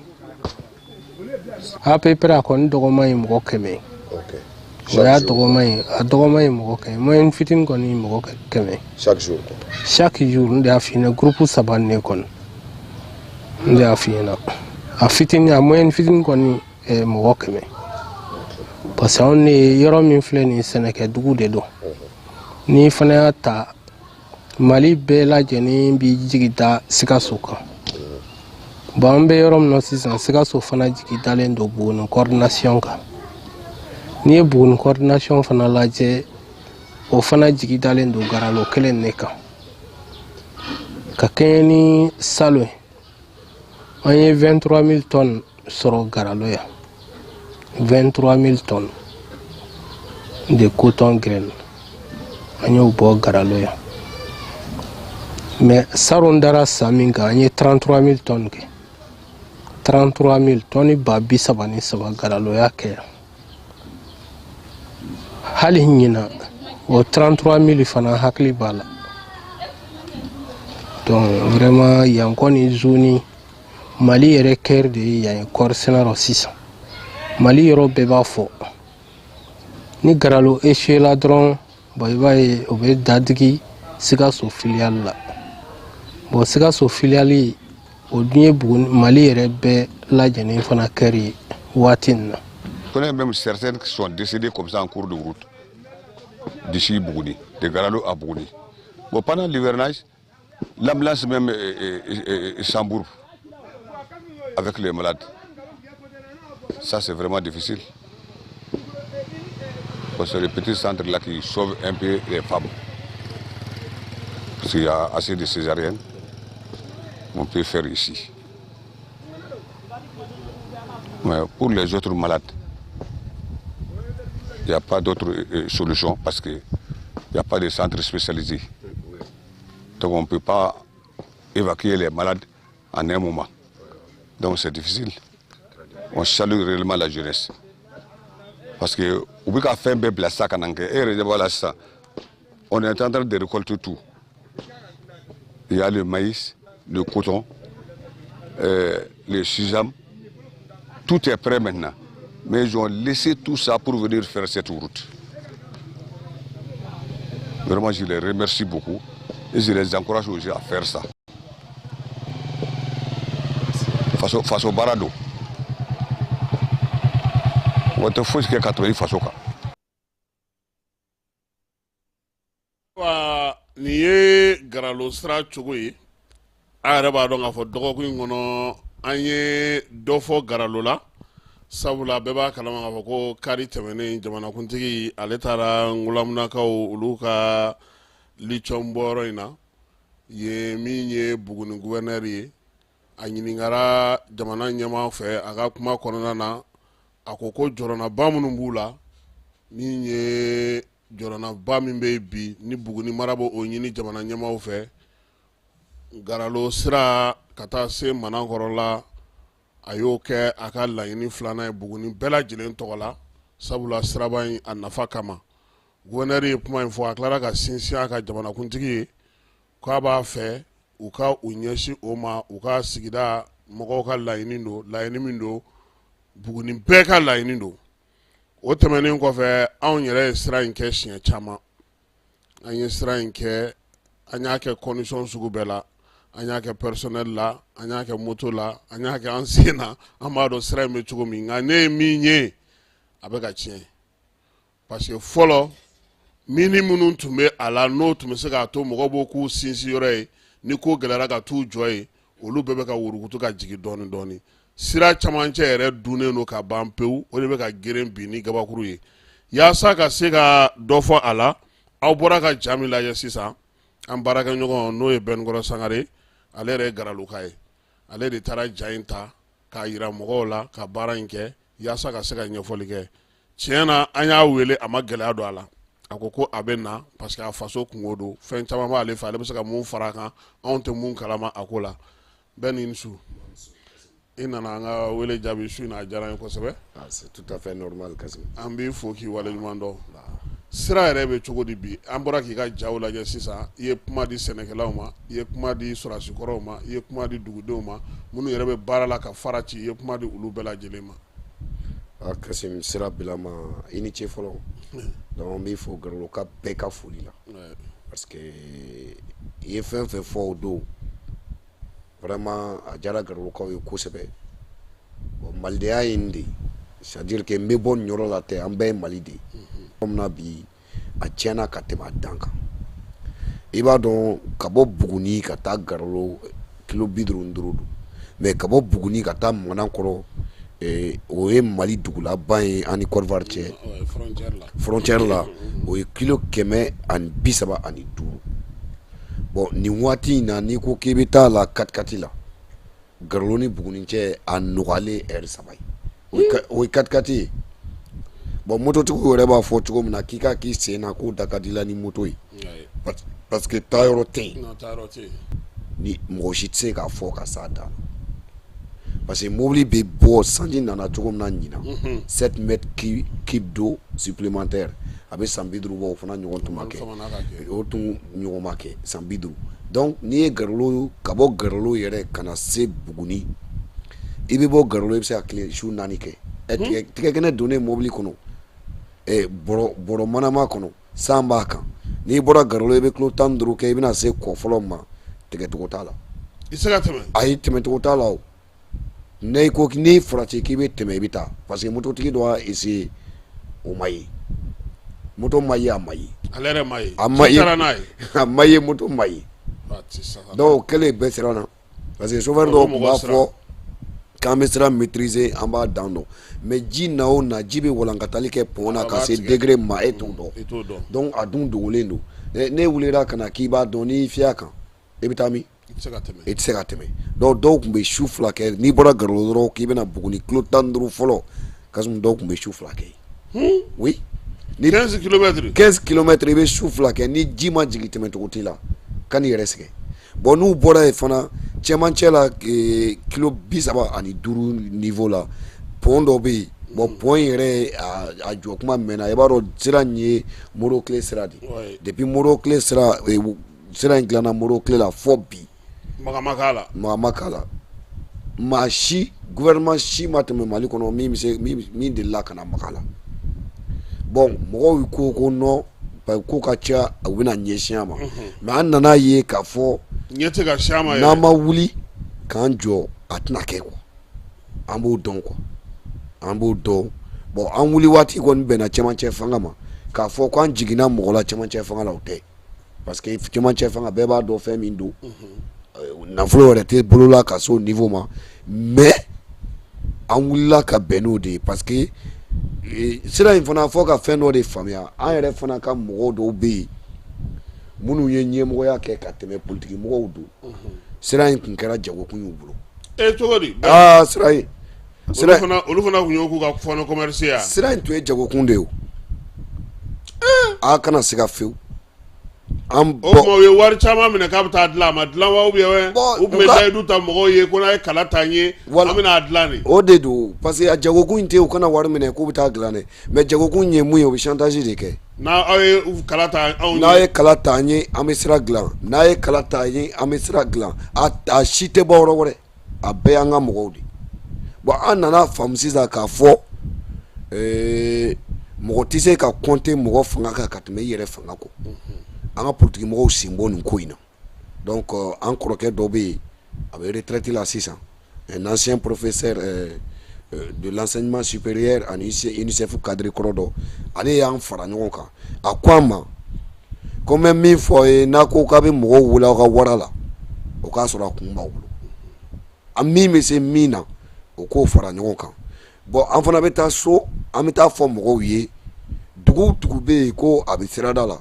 À peu près, a kɔni dɔgɔman ye mɔgɔ 100 ye. O y'a dɔgɔman ye, a dɔgɔman ye mɔgɔ 100, moyenne fitinin kɔni ye mɔgɔ 100. Chaque jour? Chaque jour. N de y'a f'i ɲɛna, groupe saba nin de kɔni, n de y'a f'i ɲɛna, a fitinin, a moyenne fitinin kɔni mɔgɔ 100, parce que anw de yɔrɔ min filɛ nin ye, sɛnɛkɛdugu de don. N'i fana y'a ta, Mali bɛɛ lajɛlen b'i jigi da Sikaso kan. Bon, an bɛ yɔrɔ min na sisan, Sikaso fana jigi dalen don Buguni coordination kan. N'i ye Buguni coordination fana lajɛ, o fana jigi dalen don Garalo kelen de kan. Ka kɛɲɛ ni salon ye, an ye 23 000 tonnes sɔrɔ Garalo yan, 23 000 tonnes de coton graine an y'o bɔ Garalo yan. Mais salon dara san min kan, an ye 33 000 tonnes kɛ, 33 000 tɔni 33 000 Garalo y'a kɛ yan. Hali ɲinan o 33 000 fana hakili b'a la. Donc vraiment yan kɔni zone Mali yɛrɛ cœur de ye yan ye kɔɔri sɛnɛ rɔ sisan. Mali yɔrɔ bɛɛ b'a fɔ ni Garalo échoué la dɔrɔn, bon, i b'a ye o bɛ dadigi Sikaso filiale la. Bon, Sikaso filiale o dun ye Buguni Mali yɛrɛ bɛɛ lajɛlen fana cœur ye waati nin na. Je connais même certaines qui sont décédées comme ça en cours de route, d'ici Bougouni, de Garalo à Bougouni. Bon, pendant l'hivernage, l'ambulance même s'embourbe avec les malades. Ça, c'est vraiment difficile. Parce que c'est le petit centre là qui sauve un peu les femmes. Parce qu'il y a assez de césariennes qu'on peut faire ici. Mais pour les autres malades, il n'y a pas d'autre solution parce qu'il n'y a pas de centre spécialisé. Donc on ne peut pas évacuer les malades en un moment. Donc c'est difficile. On salue réellement la jeunesse. Parce que u bɛ ka fɛn bɛɛ bila sa ka na kɛ e yɛrɛ ɲɛ b'a la sisan, on est en train de récolter tout. Il y a le maïs, le coton, le sésame, tout est prêt maintenant. Mais ils ont laissé tout ça pour venir faire cette route. Vraiment, je les remercie beaucoup et je les encourage aussi à faire ça. Faso, faso baara don. O tɛ fosi kɛ ka tɛmɛ i faso kan. Wa nin ye Garalo sira cogo ye. A yɛrɛ b'a dɔn k'a fɔ dɔgɔkun in kɔnɔ an ye dɔ fɔ Garalo la, sabula bɛɛ b'a kalama k'a fɔ ko kari tɛmɛnen jamanakuntigi ale taara Ngulamunakaw olu ka lithium bɔyɔrɔ in na yen, min ye Buguni gouverneur ye. A ɲininkara jamana ɲɛmaa fɛ a ka kuma kɔnɔna na, a ko ko jɔrɔnaba minnu b'u la, min ye jɔrɔnaba min bɛ bi ni Buguni mara b'o ɲini jamana ɲɛmaaw fɛ, Garalo sira ka taa se Manankɔrɔ la, a y'o kɛ a ka laɲini filanan ye Buguni bɛɛ lajɛlen tɔgɔ la, sabula siraba in a nafa kama. Gouverneur ye kuma in fɔ, a tilara ka sinsin a ka jamanakuntigi ye k'a b'a fɛ u ka u ɲɛsin o ma, u ka sigida mɔgɔw ka laɲini don, laɲini min don Buguni bɛɛ ka laɲini don. O tɛmɛnen kɔfɛ, anw yɛrɛ ye sira in kɛ siɲɛ caman. An ye sira in kɛ, an y'a kɛ condition sugu bɛɛ la, an y'a kɛ personnel la, an y'a kɛ moto la, an y'a kɛ an sen na. An b'a dɔn sira in bɛ cogo min, nka ne ye min ye, a bɛ ka tiɲɛ, parce que fɔlɔ mini minnu tun bɛ a la, n'o tun bɛ se k'a to mɔgɔw b'o k'u sinsin yɔrɔ ye ni ko gɛlɛyara ka t'u jɔ yen, olu bɛɛ bɛ ka wurukutu ka jigin dɔɔni dɔɔni. Sira camancɛ yɛrɛ dunnen don ka ban pewu, o de bɛ ka geren bin ni gabakuru ye. Yaasa ka se ka dɔ fɔ a la, aw bɔra ka ja min lajɛ sisan, an baarakɛɲɔgɔn n'o ye Bɛnkɔrɔ Sangare, ale yɛrɛ ye Garaloka ye, ale de taara ja in ta k'a yira mɔgɔw la ka baara in kɛ yaasa ka se ka ɲɛfɔli kɛ. Tiɲɛ na, an y'a wele, a ma gɛlɛya don a la, a ko ko a bɛ na parce que a faso kungo don, fɛn caman b'ale fɛ, ale bɛ se ka mun fara a kan, anw tɛ mun kalama a ko la. Bɛɛ ni su, i nana an ka wele jaabi su in na, a diyara an ye kosɛbɛ. Ah, c'est tout à fait normal, Kassim. An b'i fo k'i waleɲuman dɔn. Sira yɛrɛ bɛ cogo di bi? An bɔra k'i ka jaw lajɛ sisan. I ye kuma di sɛnɛkɛlaw ma, i ye kuma di sɔrɔdasikɔrɔw ma, i ye kuma di dugudenw ma minnu yɛrɛ bɛ baara la ka fara ci, i ye kuma di olu bɛɛ lajɛlen ma. Ah, Kassim, sira bilama, i ni ce fɔlɔ. Donc n b'i fo Garaloka bɛɛ ka foli la, parce que i ye fɛn fɛn fɔ o don, vraiment a diyara Garalokaw ye kosɛbɛ. Bon, malidenya ye nin de ye, c'est à dire que n bɛ bɔ nin yɔrɔ la tɛ, an bɛɛ ye Mali de ye. Yɔrɔ min na bi, a tiɲɛna ka tɛmɛ a dan kan. I b'a dɔn, ka bɔ Buguni ka taa Garalo, kilo 55 don, mais ka bɔ Buguni ka taa Manankɔrɔ, o ye Mali dugulaban ye an ni Côte d'Ivoire cɛ, frontière la, o ye kilo 135. Bon, nin waati in na, n'i ko k'i bɛ taa la 4x4 la, Garalo ni Buguni cɛ, a nɔgɔyalen heure 3 ye. O ye 4x4 ye. Bon, mototigiw yɛrɛ b'a fɔ cogo min na k'i ka k'i sen na, k'o da ka di la ni moto ye, parce que taayɔrɔ tɛ yen. Ni mɔgɔ si tɛ se k'a fɔ ka s'a dan na, parce que mobili bɛ bɔ, sanji nana cogo min na ɲinan, 7 mètres cube d'eau supplémentaire, a bɛ san 50 bɔ, o fana ɲɔgɔn tun ma kɛ, o tun ɲɔgɔn ma kɛ san 50. Donc n'i ye Garalo, ka bɔ Garalo yɛrɛ ka na se Buguni, i bɛ bɔ Garalo, i bɛ se ka tile su 4 kɛ. Tigɛkɛnɛ donnen mobili kɔnɔ, bɔrɔ manama kɔnɔ, san b'a kan. N'i bɔra Garalo, i bɛ kilo 15 kɛ, i bɛna se kɔ fɔlɔ ma, tigɛcogo t'a la. I se ka tɛmɛ. Ayi, tɛmɛcogo t'a la. O n'i ko n'i farati k'i bɛ tɛmɛ, i bɛ taa, parce que mototigi dɔ y'a essayer, o ma ye, moto ma ye, a ma ye. Ale yɛrɛ ma ye. A ma ye, a ma ye, moto ma ye. Donc o kɛlen, bɛɛ siranna, parce que chauffeur dɔw tun b'a fɔ k'an bɛ sira maîtriser, an b'a dan dɔn, mais ji na o na, ji bɛ walankatali kɛ pont na ka se degré ma, e t'o dɔn. Donc a dun dogolen don. Ne wulila ka na k'i b'a dɔn, n'i fiyɛ a kan, e bɛ taa min? E tɛ se ka tɛmɛ. Donc dɔw tun bɛ su 2 kɛ. N'i bɔra Garalo dɔrɔn k'i bɛna Buguni, kilo 15 fɔlɔ, Kasimu, dɔw tun bɛ su 2 kɛ yen. Oui. Ni 15 kilomètres. 15 kilomètres, i bɛ su 2 kɛ, ni ji ma jigin, tɛmɛcogo t'i la, ka n'i yɛrɛ sɛgɛn. Bon, n'u bɔra yen fana, cɛmancɛ la, kilo 35 niveau la, pont dɔ bɛ yen. Bon, pont in yɛrɛ, a jɔ kuma mɛnna. I b'a dɔn, sira in ye Modibo Kile sira de ye. Depuis Modibo Kile sira, sira in dilanna Modibo Kile la fɔ bi, maga ma k'a la. Maga ma k'a la. Maa si, gouvernement si ma tɛmɛ Mali kɔnɔ min bɛ se min delila ka na maga la. Bon, mɔgɔw ko non, ko ka ca, u bɛna ɲɛsin a ma, mais an nana ye k'a fɔ ɲɛ tɛ ka se a ma. N'an ma wuli k'an jɔ, a tɛna kɛ quoi. An b'o dɔn quoi, an b'o dɔn. Bon, an wuli waati kɔni bɛnna cɛmancɛ fanga ma. K'a fɔ k'an jiginna mɔgɔ la cɛmancɛ fanga la, o tɛ, parce que cɛmancɛ fanga, bɛɛ b'a dɔn fɛn min don, nafolo yɛrɛ tɛ bolo la ka se o niveau ma. Mais an wulila ka bɛn n'o de ye, parce que sira in fana, fɔ ka fɛn dɔ de faamuya. An yɛrɛ fana ka mɔgɔw dɔw bɛ yen minnu ye ɲɛmɔgɔya kɛ ka tɛmɛ, politiki mɔgɔw don. Sira in tun kɛra jagokun y'u bolo. E, cogo di? Aa, sira in Olu fana tun y'o k'u ka fonds de commerce ya. Sira in tun ye jagokun de ye. O a kana siga fewu. An O tuma, u ye wari caman minɛ k'a bɛ taa dilan, a ma dilan wa? Ou bien u tun bɛ layidu ta mɔgɔw ye ko n'a ye kala ta n ye, an bɛna a dilan de? O de don, parce que a jagokun in tɛ u kana wari minɛ k'u bɛ taa dilan dɛ, mais jagokun ye mun ye, u bɛ chantage de kɛ. N'aw ye kala ta anw ye, n'a ye kala ta an ye, an bɛ sira dilan. N'a ye kala ta an ye, an bɛ sira dilan. A si tɛ bɔ yɔrɔ wɛrɛ, a bɛɛ y'an ka mɔgɔw de. Bon, an nana faamu sisan k'a fɔ mɔgɔ tɛ se ka compter mɔgɔ fanga kan ka tɛmɛ i yɛrɛ fanga kɔ. An ka politique mɔgɔw sen bɔ nin ko in na. Donc an kɔrɔkɛ dɔ bɛ yen, a bɛ retraite la sisan, un ancien professeur de l'enseignement supérieur ani UNICEF cadre kɔrɔ dɔ. Ale y'an fara ɲɔgɔn kan, a ko an ma ko n bɛ min fɔ aw ye, n'a ko k'a bɛ mɔgɔw wele aw ka wara la, o k'a sɔrɔ a kun b'aw bolo, a min bɛ se min na, o k'o fara ɲɔgɔn kan. Bon, an fana bɛ taa so, an bɛ taa fɔ mɔgɔw ye, dugu o dugu bɛ yen ko a bɛ sirada la,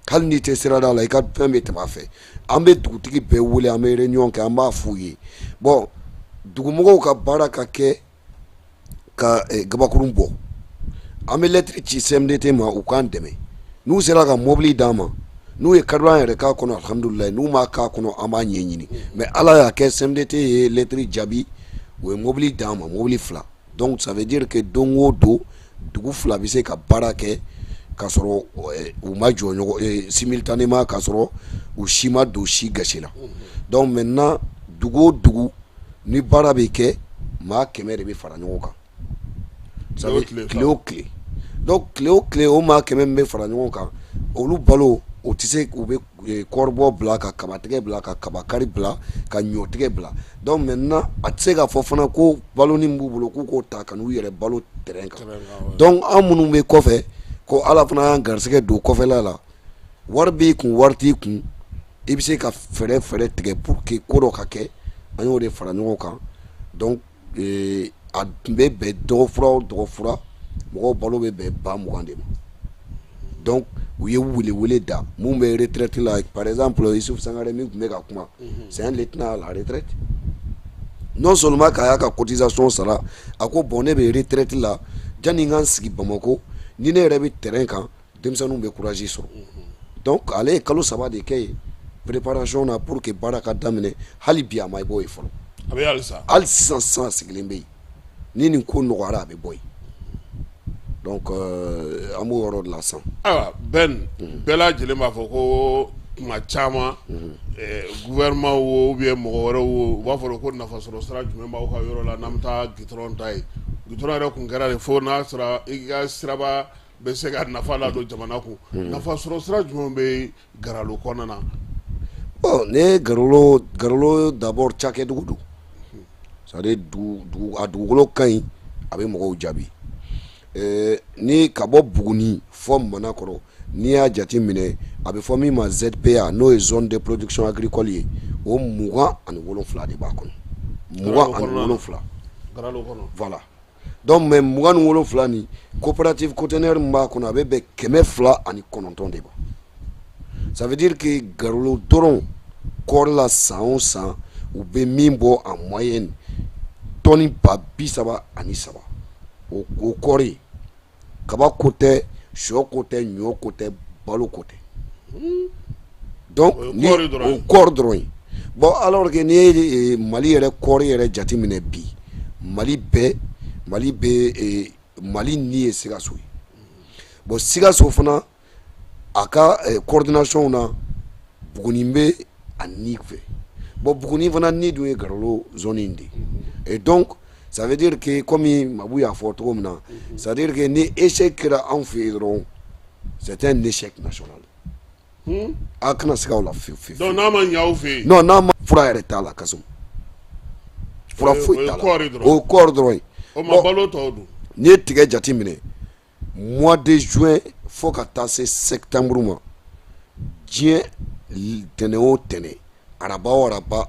hali n'i tɛ sirada la, i ka fɛn bɛ tɛmɛ a fɛ. An bɛ dugutigi bɛɛ wele, an bɛ réunion kɛ, an b'a f'u ye. Bon, dugumɔgɔw ka baara ka kɛ ka gabakurun bɔ. An bɛ lɛtiri ci CMDT ma, u k'an dɛmɛ. N'u sera ka mobili d'an ma, n'u ye carburant yɛrɛ k'a kɔnɔ, alhamdulilayi. N'u m'a k'a kɔnɔ, an b'a ɲɛɲini. Mais Ala y'a kɛ, CMDT ye lɛtiri jaabi, u ye mobili d'an ma, mobili 2. Donc ça veut dire que don o don, dugu 2 bɛ se ka baara kɛ ka sɔrɔ u ma jɔ ɲɔgɔn simultanément, ka sɔrɔ u si ma don si gasi la. Donc maintenant, dugu o dugu ni baara bɛ kɛ, maa 100 de bɛ fara ɲɔgɔn kan tile o tile. Donc tile o tile, o maa 100 min bɛ fara ɲɔgɔn kan, olu balo o tɛ se. U bɛ kɔɔribɔ bila, ka kabatigɛ bila, ka kabakari bila, ka ɲɔtigɛ bila. Donc maintenant, a tɛ se k'a fɔ fana ko balo ni b'u bolo k'u k'o ta ka n'u yɛrɛ balo terrain kan. Donc an minnu bɛ kɔfɛ, ko Ala fana y'an garisɛgɛ don kɔfɛla la, wari b'i kun, wari t'i kun, i bɛ se ka fɛɛrɛ tigɛ pour que ko dɔ ka kɛ. An y'o de fara ɲɔgɔn kan. Donc a tun bɛ bɛn dɔgɔfura o dɔgɔfura, mɔgɔw balo bɛ bɛn 20 000 de ma. Donc U ye welewele da mun bɛ retraite la, par exemple Isuf Sangare min tun bɛ ka kuma, c'est un lieutenant à la retraite. Non seulement k'a y'a ka cotisation sara, a ko bon, ne bɛ retraite la, janni n ka n sigi Bamakɔ, ni ne yɛrɛ bɛ terrain kan, denmisɛnninw bɛ courage sɔrɔ. Donc ale ye kalo 3 de kɛ yen préparation na pour que baara ka daminɛ. Hali bi a ma bɔ yen fɔlɔ. A bɛ halisa? Hali sisan sisan sigilen bɛ yen. Ni nin ko nɔgɔyara, a bɛ bɔ yen. Donc an b'o yɔrɔ de la sisan. Ayiwa Ben, bɛɛ lajɛlen b'a fɔ ko tuma caman gouvernement wo ou bien mɔgɔ wɛrɛw wo, u b'a fɔ ko nafasɔrɔ sira jumɛn b'aw ka yɔrɔ la n'an bɛ taa goudron da yen. Goudron yɛrɛ kun kɛra de fo n'a sɔrɔ i ka siraba bɛ se ka nafa ladon jamana kun. Nafasɔrɔ sira jumɛn bɛ Garalo kɔnɔna na? Bon, ne Garalo, Garalo d'abord cakɛdugu don, c'est à dire dugu a dugukolo ka ɲi, a bɛ mɔgɔw jaabi. Ni ka bɔ Buguni fɔ Manakɔrɔ, n'i y'a jate minɛ, a bɛ fɔ min ma ZPA, n'o ye zone de production agricole ye, o 27 de b'a kɔnɔ, 27. Voilà. Donc mais 27 nin, coopérative cotonnière min b'a kɔnɔ, a bɛ bɛn 209 de ma. Ça veut dire que Garalo dɔrɔn, kɔɔri la, san o san u bɛ min bɔ en moyenne, tɔni 33,000, o kɔɔri. Kaba ko tɛ, sɔ ko tɛ, ɲɔ ko tɛ, balo ko tɛ. Donc ni o kɔɔri dɔrɔn ye. Bon, alors que n'i ye Mali yɛrɛ kɔɔri yɛrɛ jate minɛ bi, Mali bɛɛ, Mali bɛ, Mali ni ye Sikaso ye. Bon, Sikaso fana, a ka coordination na, Buguni bɛ a ni fɛ. Bon, Buguni fana ni dun ye Garalo zone in de. Et donc ça veut dire que, comme Mabu y'a fɔ cogo min na, c'est à dire que ni échec kɛra anw fɛ yen dɔrɔn, c'est un échec national. A kana siga o la fiyewu fiyewu. Donc n'a ma ɲɛ aw fɛ yen? Non, n'a ma, fura yɛrɛ t'a la Kasum, fura foyi t'a la, o ye kɔɔri dɔrɔn ye. O ma balo tɔw dun? N'i ye tigɛ jate minɛ, mois de juin fo ka taa se septembre ma, diɲɛ tɛnɛn o tɛnɛn, araba o araba,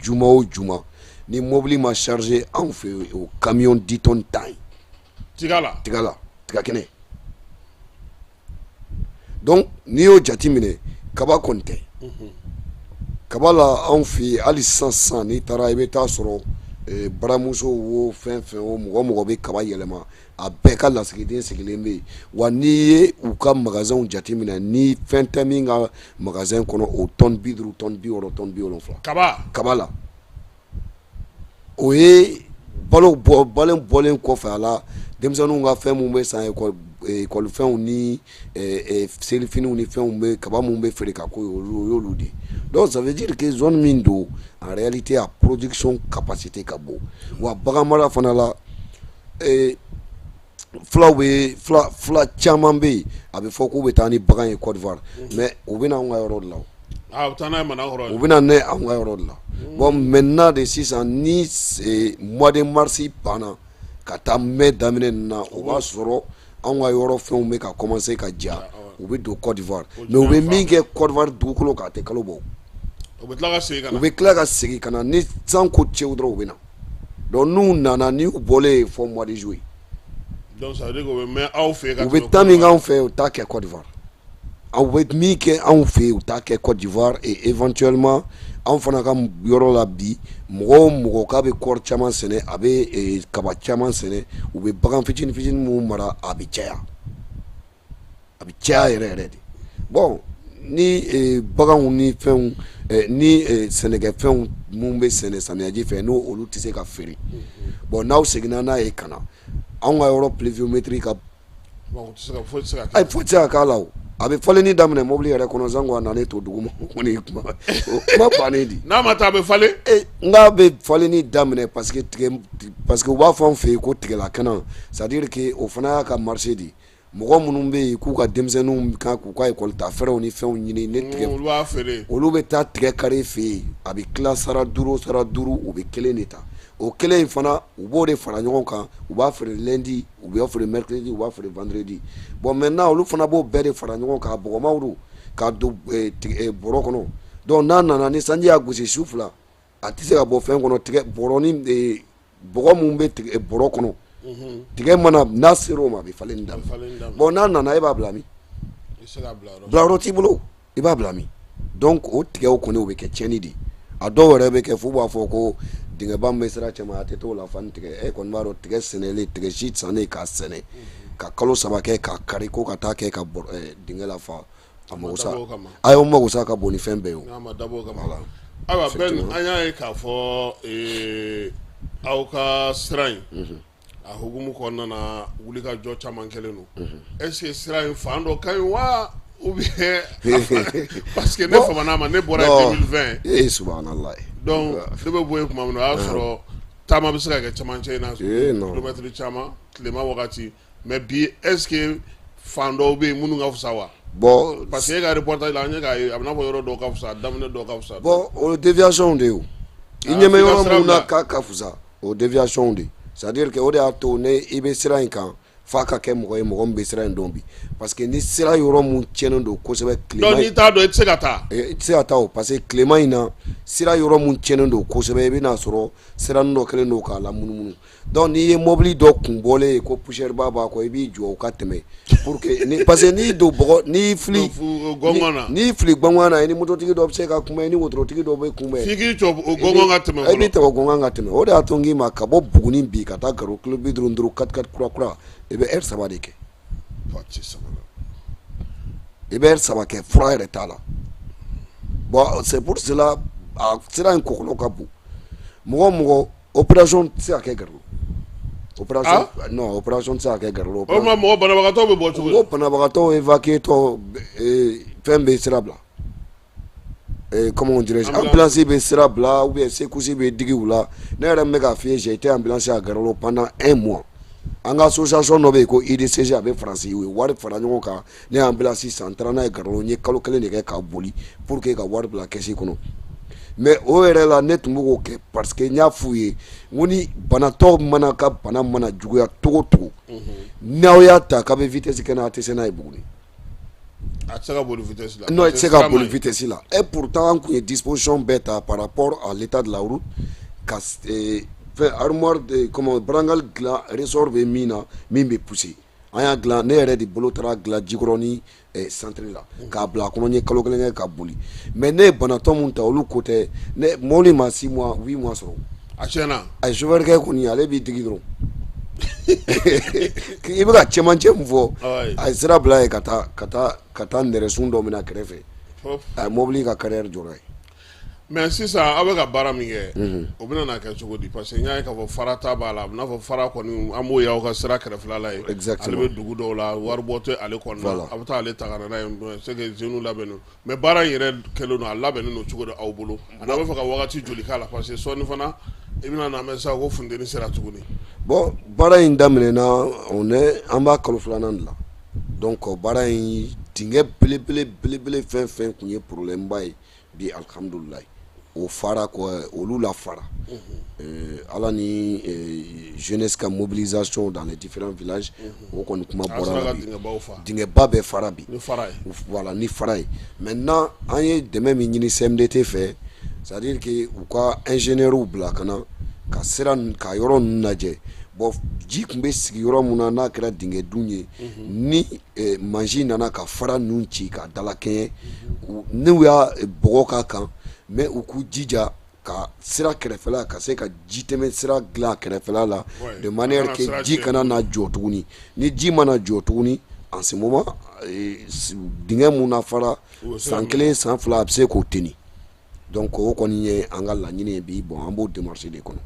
juma o juma, ni mobili ma chargé anw fɛ yen, o camion 10 tonnes tan ye. Tiga la? Tiga la, tiga kɛnɛ. Donc n'i y'o jate minɛ, kaba kɔni tɛ. Kaba la, anw fɛ yen, hali sisan sisan, n'i taara, i bɛ taa sɔrɔ baramuso wo, fɛn fɛn o, mɔgɔ mɔgɔ bɛ kaba yɛlɛma, a bɛɛ ka lasigiden sigilen bɛ yen. Wa n'i ye u ka magasinw jateminɛ, ni fɛn tɛ min ka magasin kɔnɔ, o tonne 50, tonne 60, tonne 70. Kaba? Kaba la. O ye balo bɔ, balo bɔlen kɔfɛ a la, denmisɛnninw ka fɛn mun bɛ san, école fɛnw ni selifiniw ni fɛnw bɛ, kaba mun bɛ feere ka ko ye, olu o y'olu de. Donc ça veut dire que zone min don, en réalité a production capacité ka bon. Wa bagan mara fana la, fulaw bɛ, fula caman bɛ yen, a bɛ fɔ k'u bɛ taa ni bagan ye Côte d'Ivoire, mais u bɛ na anw ka yɔrɔ de la. Ah, u bɛ taa n'a ye Manakɔrɔ. U bɛ na n'a ye anw ka yɔrɔ de la. Bon, maintenant de, sisan ni mois de mars banna ka taa mai daminɛ ninnu na, o b'a sɔrɔ anw ka yɔrɔ fɛnw bɛ ka commencer ka ja, u bɛ don Côte d'Ivoire. Mais u bɛ min kɛ Côte d'Ivoire dugukolo kan, a tɛ kalo bɔ. U bɛ tila ka segin ka na. U bɛ tila ka segin ka na. Ni san ko cew dɔrɔn, u bɛ na. Donc n'u nana, ni u bɔlen yen fɔ mois de juillet. Donc ça veut dire que u bɛ mɛn aw fɛ yen. U bɛ taa min k'anw fɛ, u t'a kɛ Côte d'Ivoire. Aw bɛ min kɛ anw fɛ yen, u t'a kɛ Côte d'Ivoire. Et éventuellement anw fana ka yɔrɔ la bi, mɔgɔ o mɔgɔ k'a bɛ kɔɔri caman sɛnɛ, a bɛ kaba caman sɛnɛ, u bɛ bagan fitinin fitinin minnu mara, a bɛ caya, a bɛ caya yɛrɛ yɛrɛ de. Bon, ni baganw ni fɛnw ni sɛnɛkɛfɛnw mun bɛ sɛnɛ samiyaji fɛ, n'o olu tɛ se ka feere, bon, n'aw seginna n'a ye ka na anw ka yɔrɔ, pluviométrie ka, foyi tɛ se ka k'a la. O a bɛ falenni daminɛ mobili yɛrɛ kɔnɔ, sanko a nalen to dugu ma, kɔni kuma o kuma bannen di. N'a ma taa, a bɛ falen. N k'a bɛ falenni daminɛ parce que tigɛ, parce que u b'a fɔ an fɛ yen ko tigɛlakana, c'est à dire que o fana y'a ka marché de ye. Mɔgɔ minnu bɛ yen k'u ka denmisɛnninw kan k'u ka école ta fɛrɛw ni fɛnw ɲini ne tigɛ, olu b'a feere. Olu bɛ taa tigɛ kari fɛ yen, a bɛ tila sara duuru, sara duuru, u bɛ kelen de ta. O kelen in fana, u b'o de fara ɲɔgɔn kan, u b'a feere lundi, u b'a feere mercredi, u b'a feere vendredi. Bon, maintenant olu fana b'o bɛɛ de fara ɲɔgɔn kan, bɔgɔmaw don, k'a don bɔrɔ kɔnɔ. Donc n'a nana, ni sanji y'a gosi su 2, a tɛ se ka bɔ fɛn kɔnɔ. Tigɛ bɔrɔ ni bɔgɔ mun bɛ tigɛ bɔrɔ kɔnɔ, tigɛ mana n'a sera o ma, a bɛ falen daminɛ. Bon, n'a nana, e b'a bila min? Bilayɔrɔ t'i bolo, i b'a bila min? Donc o tigɛw kɔni, o bɛ kɛ tiɲɛni de ye. A dɔw yɛrɛ bɛ kɛ f'u b'a fɔ ko dingɛba min bɛ sira cɛma, a tɛ t'o la fa ni tigɛ. E kɔni b'a dɔn, tigɛ sɛnɛlen, tigɛ si sannen k'a sɛnɛ ka kalo 3 kɛ k'a kari ko ka taa kɛ ka dingɛ lafa, a mago sa, a o mago sa ka bon ni fɛn bɛɛ ye o. N'a ma dabɔ o kama. Voilà. Ayiwa Ben, an y'a ye k'a fɔ aw ka sira in, a hukumu kɔnɔna na, wulikajɔ caman kɛlen don. Est-ce que sira in fan dɔ ka ɲi wa, ou bien? Parce que ne famana ma, ne bɔra yen 2020. Ee subhanallah. Donc ne bɛ bɔ yen tuma min na, o y'a sɔrɔ taama bɛ se ka kɛ cɛmancɛ in na, kilomɛtiri caman tilema wagati. Mais bi, est-ce que fan dɔw bɛ yen minnu ka fisa wa? Bon, parce que e ka reportage la, an ye k'a ye, a bɛ n'a fɔ yɔrɔ dɔw ka fisa, daminɛ dɔw ka fisa. Bon, o ye déviation de ye o. I ɲɛ bɛ yɔrɔ min na k'a ka fisa, o déviation de, c'est à dire que o de y'a to ne i bɛ sira in kan, f'a ka kɛ mɔgɔ ye, mɔgɔ min bɛ sira in dɔn bi, parce que ni sira yɔrɔ mun tiɲɛnen don kosɛbɛ tilema, donc n'i t'a dɔn, i tɛ se ka taa. I tɛ se ka taa o, parce que tilema in na, sira yɔrɔ mun tiɲɛnen don kosɛbɛ, i bɛna sɔrɔ sira dɔ kɛlen don k'a lamunumunu. Donc n'i ye mobili dɔ kun bɔlen ye ko poussière ba b'a kɔ, i b'i jɔ o ka tɛmɛ pour que ni, parce que n'i don bɔgɔ, n'i fili n'i fili gɔngɔn na, i ni mototigi dɔ bɛ se ka kunbɛn, i ni wotorotigi dɔ bɛ kunbɛn. F'i k'i jɔ o gɔngɔn ka tɛmɛ fɔlɔ. I b'i tɛmɛ o gɔngɔn ka tɛmɛ. O de y'a to n k'i ma, ka bɔ Buguni bi ka taa Garo, kilo 55, 4x4 kura kura, i bɛ heure 3 de kɛ. I bɛ heure 3 kɛ, fura yɛrɛ t'a la. Bon, c'est pour cela a sira in kɔlɔlɔ ka bon. Mɔgɔ o mɔgɔ, opération tɛ se ka kɛ Garalo. Opération, non, opération tɛ se ka kɛ Garalo. O tuma mɔgɔ banabagatɔ bɛ bɔ cogo di? Ko banabagatɔ évacuer tɔ, fɛn bɛ sira bila. Comment on dirait, ambulance bɛ sira bila ou bien secousse bɛ digi u la. Ne yɛrɛ min bɛ k'a f'i ye, j'ai été ambulancier à Garalo pendant un mois. An ka association dɔ bɛ yen ko IDCG, a bɛ Faransi, u ye wari fara ɲɔgɔn kan, ne ye ambulance san, n taara n'a ye Garalo, n ye kalo 1 de kɛ k'a boli pour que ka wari bila caisse kɔnɔ. Mais o yɛrɛ la, ne tun bɛ k'o kɛ parce que n y'a f'u ye, n ko ni banatɔ mana ka bana mana juguya cogo o cogo, n'aw y'a ta k'a bɛ vitesse kɛ n'a, a tɛ se n'a ye Buguni. A tɛ se ka boli vitesse la. Non, i tɛ se ka boli vitesse la. Et pourtant an tun ye disposition bɛɛ ta par rapport à l'état de la route, ka fɛn armoire de, comment, brancard dilan, ressort bɛ min na, min bɛ pousser. An y'a dilan, ne yɛrɛ de bolo taara dilan Jikɔrɔni centre la k'a bila a kɔnɔ. N ye kalo 1 kɛ ka boli, mais ne ye banatɔ mun ta, olu ko tɛ ne mobili ma 6 mois, 8 mois sɔrɔ. A tiɲɛna. A ye chauffeur kɛ kɔni, ale b'i digi dɔrɔn. I bɛ ka cɛmancɛ min fɔ, a ye sira bila yen ka taa ka taa ka taa nɛrɛsun dɔ minɛ a kɛrɛfɛ, a ye mobili ka carrière jɔra yen. Mais sisan aw bɛ ka baara min kɛ, o bɛna na kɛ cogo di? Parce que n y'a ye k'a fɔ fara ta b'a la, a bɛ n'a fɔ fara kɔni, an b'o ye aw ka sira kɛrɛfɛla la yen. Exactement. Ale bɛ dugu dɔw la, waribɔ tɛ ale kɔni na. A bɛ taa ale ta ka na n'a ye, c'est que jeunes labɛnnen don. Mais baara in yɛrɛ kɛlen don, a labɛnnen don cogo di aw bolo? Ani aw bɛ fɛ ka wagati joli k'a la? Parce que sɔɔni fana i bɛna na mɛn sisan ko funteni sera tuguni. Bon, baara in daminɛna, on est, an b'a kalo 2nan de la. Donc baara in dingɛ belebele belebele, fɛn fɛn tun ye problème ba ye bi, alhamdulilayi, o fara kɔ, olu la fara. Ala ni jeunesse ka mobilisation dans les différents villages, o kɔni kuma bɔra la bi, dingɛba bɛɛ fara bi, voilà, ni fara ye. Maintenant an ye dɛmɛ min ɲini CMDT fɛ, c'est à dire que u ka ingénieurs bila ka na ka sira ka yɔrɔ ninnu lajɛ. Bon, ji tun bɛ sigi yɔrɔ min na, n'a kɛra dingɛ dun ye, ni mansin nana ka fara ninnu ci ka dalakɛɲɛ, n'u y'a bɔgɔ k'a kan, mais u k'u jija ka sira kɛrɛfɛla ka se ka ji tɛmɛ sira dilan kɛrɛfɛla la, de manière que ji kana na jɔ tuguni. Ni ji mana jɔ tuguni, en ce moment, dingɛ mun na fara, san 1, san 2, a bɛ se k'o teni. Donc o kɔni ye an ka laɲini ye bi. Bon, an b'o démarche de kɔnɔ.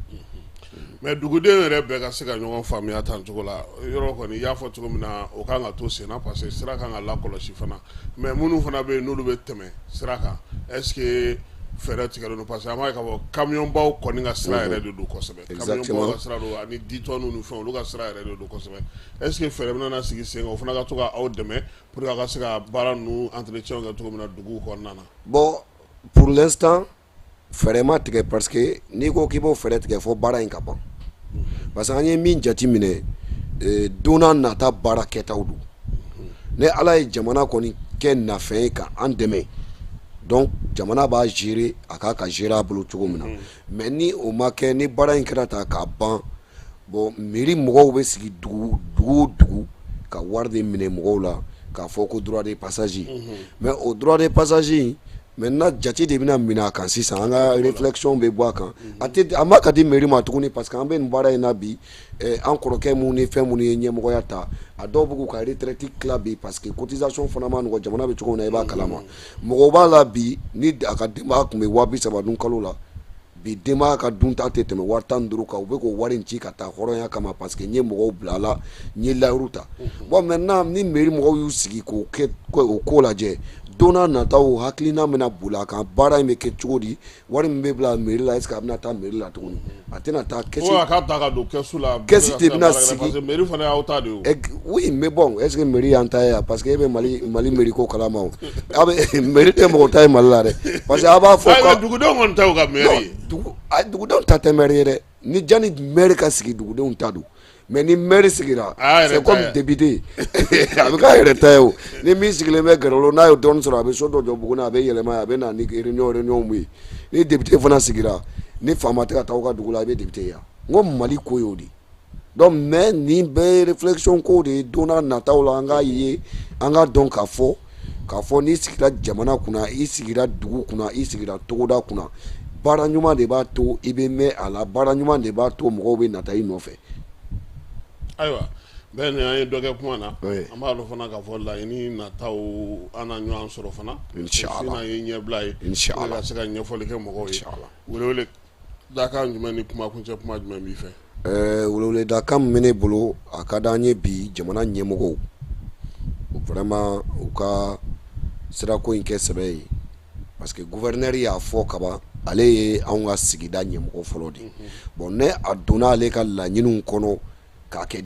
Mais duguden yɛrɛ bɛɛ ka se ka ɲɔgɔn faamuya tan cogo la, yɔrɔ kɔni, i y'a fɔ cogo min na, o kan ka to sen na, parce que sira kan ka lakɔlɔsi fana. Mais minnu fana bɛ yen, n'olu bɛ tɛmɛ sira kan, est ce que fɛɛrɛ tigɛlen don? Parce que an b'a ye k'a fɔ camion baw kɔni ka sira yɛrɛ de don kosɛbɛ. Camion baw ka sira don, ani 10 tonnes ni fɛn, olu ka sira yɛrɛ de don kosɛbɛ. Est ce que fɛɛrɛ bɛna na sigi sen kan, o fana ka to ka aw dɛmɛ pour que aw ka se ka baara ninnu entretien kɛ cogo min na duguw kɔnɔna na? Bon, pour l'instant fɛɛrɛ ma tigɛ, parce que n'i ko k'i b'o fɛɛrɛ tigɛ, fo baara in ka ban. Parce que an ye min jate minɛ, don n'a nata baara kɛtaw don. Ni Ala ye jamana kɔni kɛ nafɛn ye ka an dɛmɛ, donc jamana b'a gérer, a k'a ka gérer a bolo cogo min na. Mais ni o ma kɛ, ni baara in kɛra ta k'a ban, bon, mairie mɔgɔw bɛ sigi dugu dugu o dugu ka wari de minɛ mɔgɔw la. K'a fɔ ko droit de passage, mais o droit de passage maintenant, jate de bɛna minɛ a kan sisan. An ka réflexion bɛ bɔ a kan. A tɛ, a ma ka di mairie ma tuguni, parce que an bɛ nin baara in na bi, an kɔrɔkɛ minnu ni fɛn minnu ye ɲɛmɔgɔya ta, a dɔw bɛ k'u ka retraite tila bi, parce que cotisation fana ma nɔgɔn. Jamana bɛ cogo min na, i b'a kalama. Mɔgɔw b'a la bi, ni a ka denbaya tun bɛ 30.000 dun kalo la, bi denbaya ka dunta tɛ tɛmɛ 15.000 kan. U bɛ k'o wari in ci ka taa hɔrɔnya kama, parce que n ye mɔgɔw bila a la, n ye layiru ta. Bon, maintenant, ni mairie mɔgɔw y'u sigi k'o kɛ, o ko lajɛ, don n'a nataw, hakilina bɛna boli a kan. Baara in bɛ kɛ cogo di? Wari min bɛ bila mairie la, est ce que a bɛna taa mairie la tuguni? A tɛna taa caisse. A k'a ta ka don caisse la. Caisse de bɛna sigi. Parce que mairie fana y'aw ta de ye o. Oui, mais bon, est ce que mairie y'an ta ye? Parce que e bɛ Mali mairie ko kalama o. A bɛ mairie tɛ mɔgɔ ta ye Mali la dɛ, parce que a b'a fɔ. Ayiwa, dugudenw kɔni ta y'u ka mairie ye. Dugudenw ta tɛ maire ye dɛ. Ni janni maire ka sigi, dugudenw ta don. Mais ni maire sigira, c'est comme député, a bɛ k'a yɛrɛ ta ye o. Ni min sigilen bɛ Gɛrɛlo, n'a ye dɔɔnin sɔrɔ, a bɛ so dɔ jɔ Buguni, a bɛ yɛlɛma, a bɛ na ni réunion ye. Ni député fana sigira, ni faama tɛ ka taa aw ka dugu la, i bɛ député ye. N ko Mali ko y'o de. Donc, mais nin bɛɛ ye réflexion ko de ye. Don n'a nataw la, an k'a ye, an k'a dɔn k'a fɔ n'i sigira jamana kunna, i sigira dugu kunna, i sigira togoda kunna, baara ɲuman de b'a to i bɛ mɛn a la, baara ɲuman de b'a to mɔgɔw bɛ nata i nɔfɛ. Ayiwa, bɛɛ ni an ye dɔ kɛ kuma na. An b'a dɔn fana k'a fɔ laɲini nataw, an na ɲɔgɔn sɔrɔ fana. Inshallah. Ye ɲɛbila ye. Inshallah. Ka se ka ɲɛfɔli kɛ mɔgɔw ye. Welewele dakan jumɛn ni kuma kuncɛ kuma jumɛn b'i fɛ? Weleweledakan min bɛ ne bolo, a ka d'an ye bi, jamana ɲɛmɔgɔw vraiment, u ka sirako in kɛ sɛbɛ ye, parce que gouverneur y'a fɔ kaban, ale ye anw ka sigida ɲɛmɔgɔ fɔlɔ de ye. Bon, ne a donna ale ka laɲiniw kɔnɔ k'a kɛ.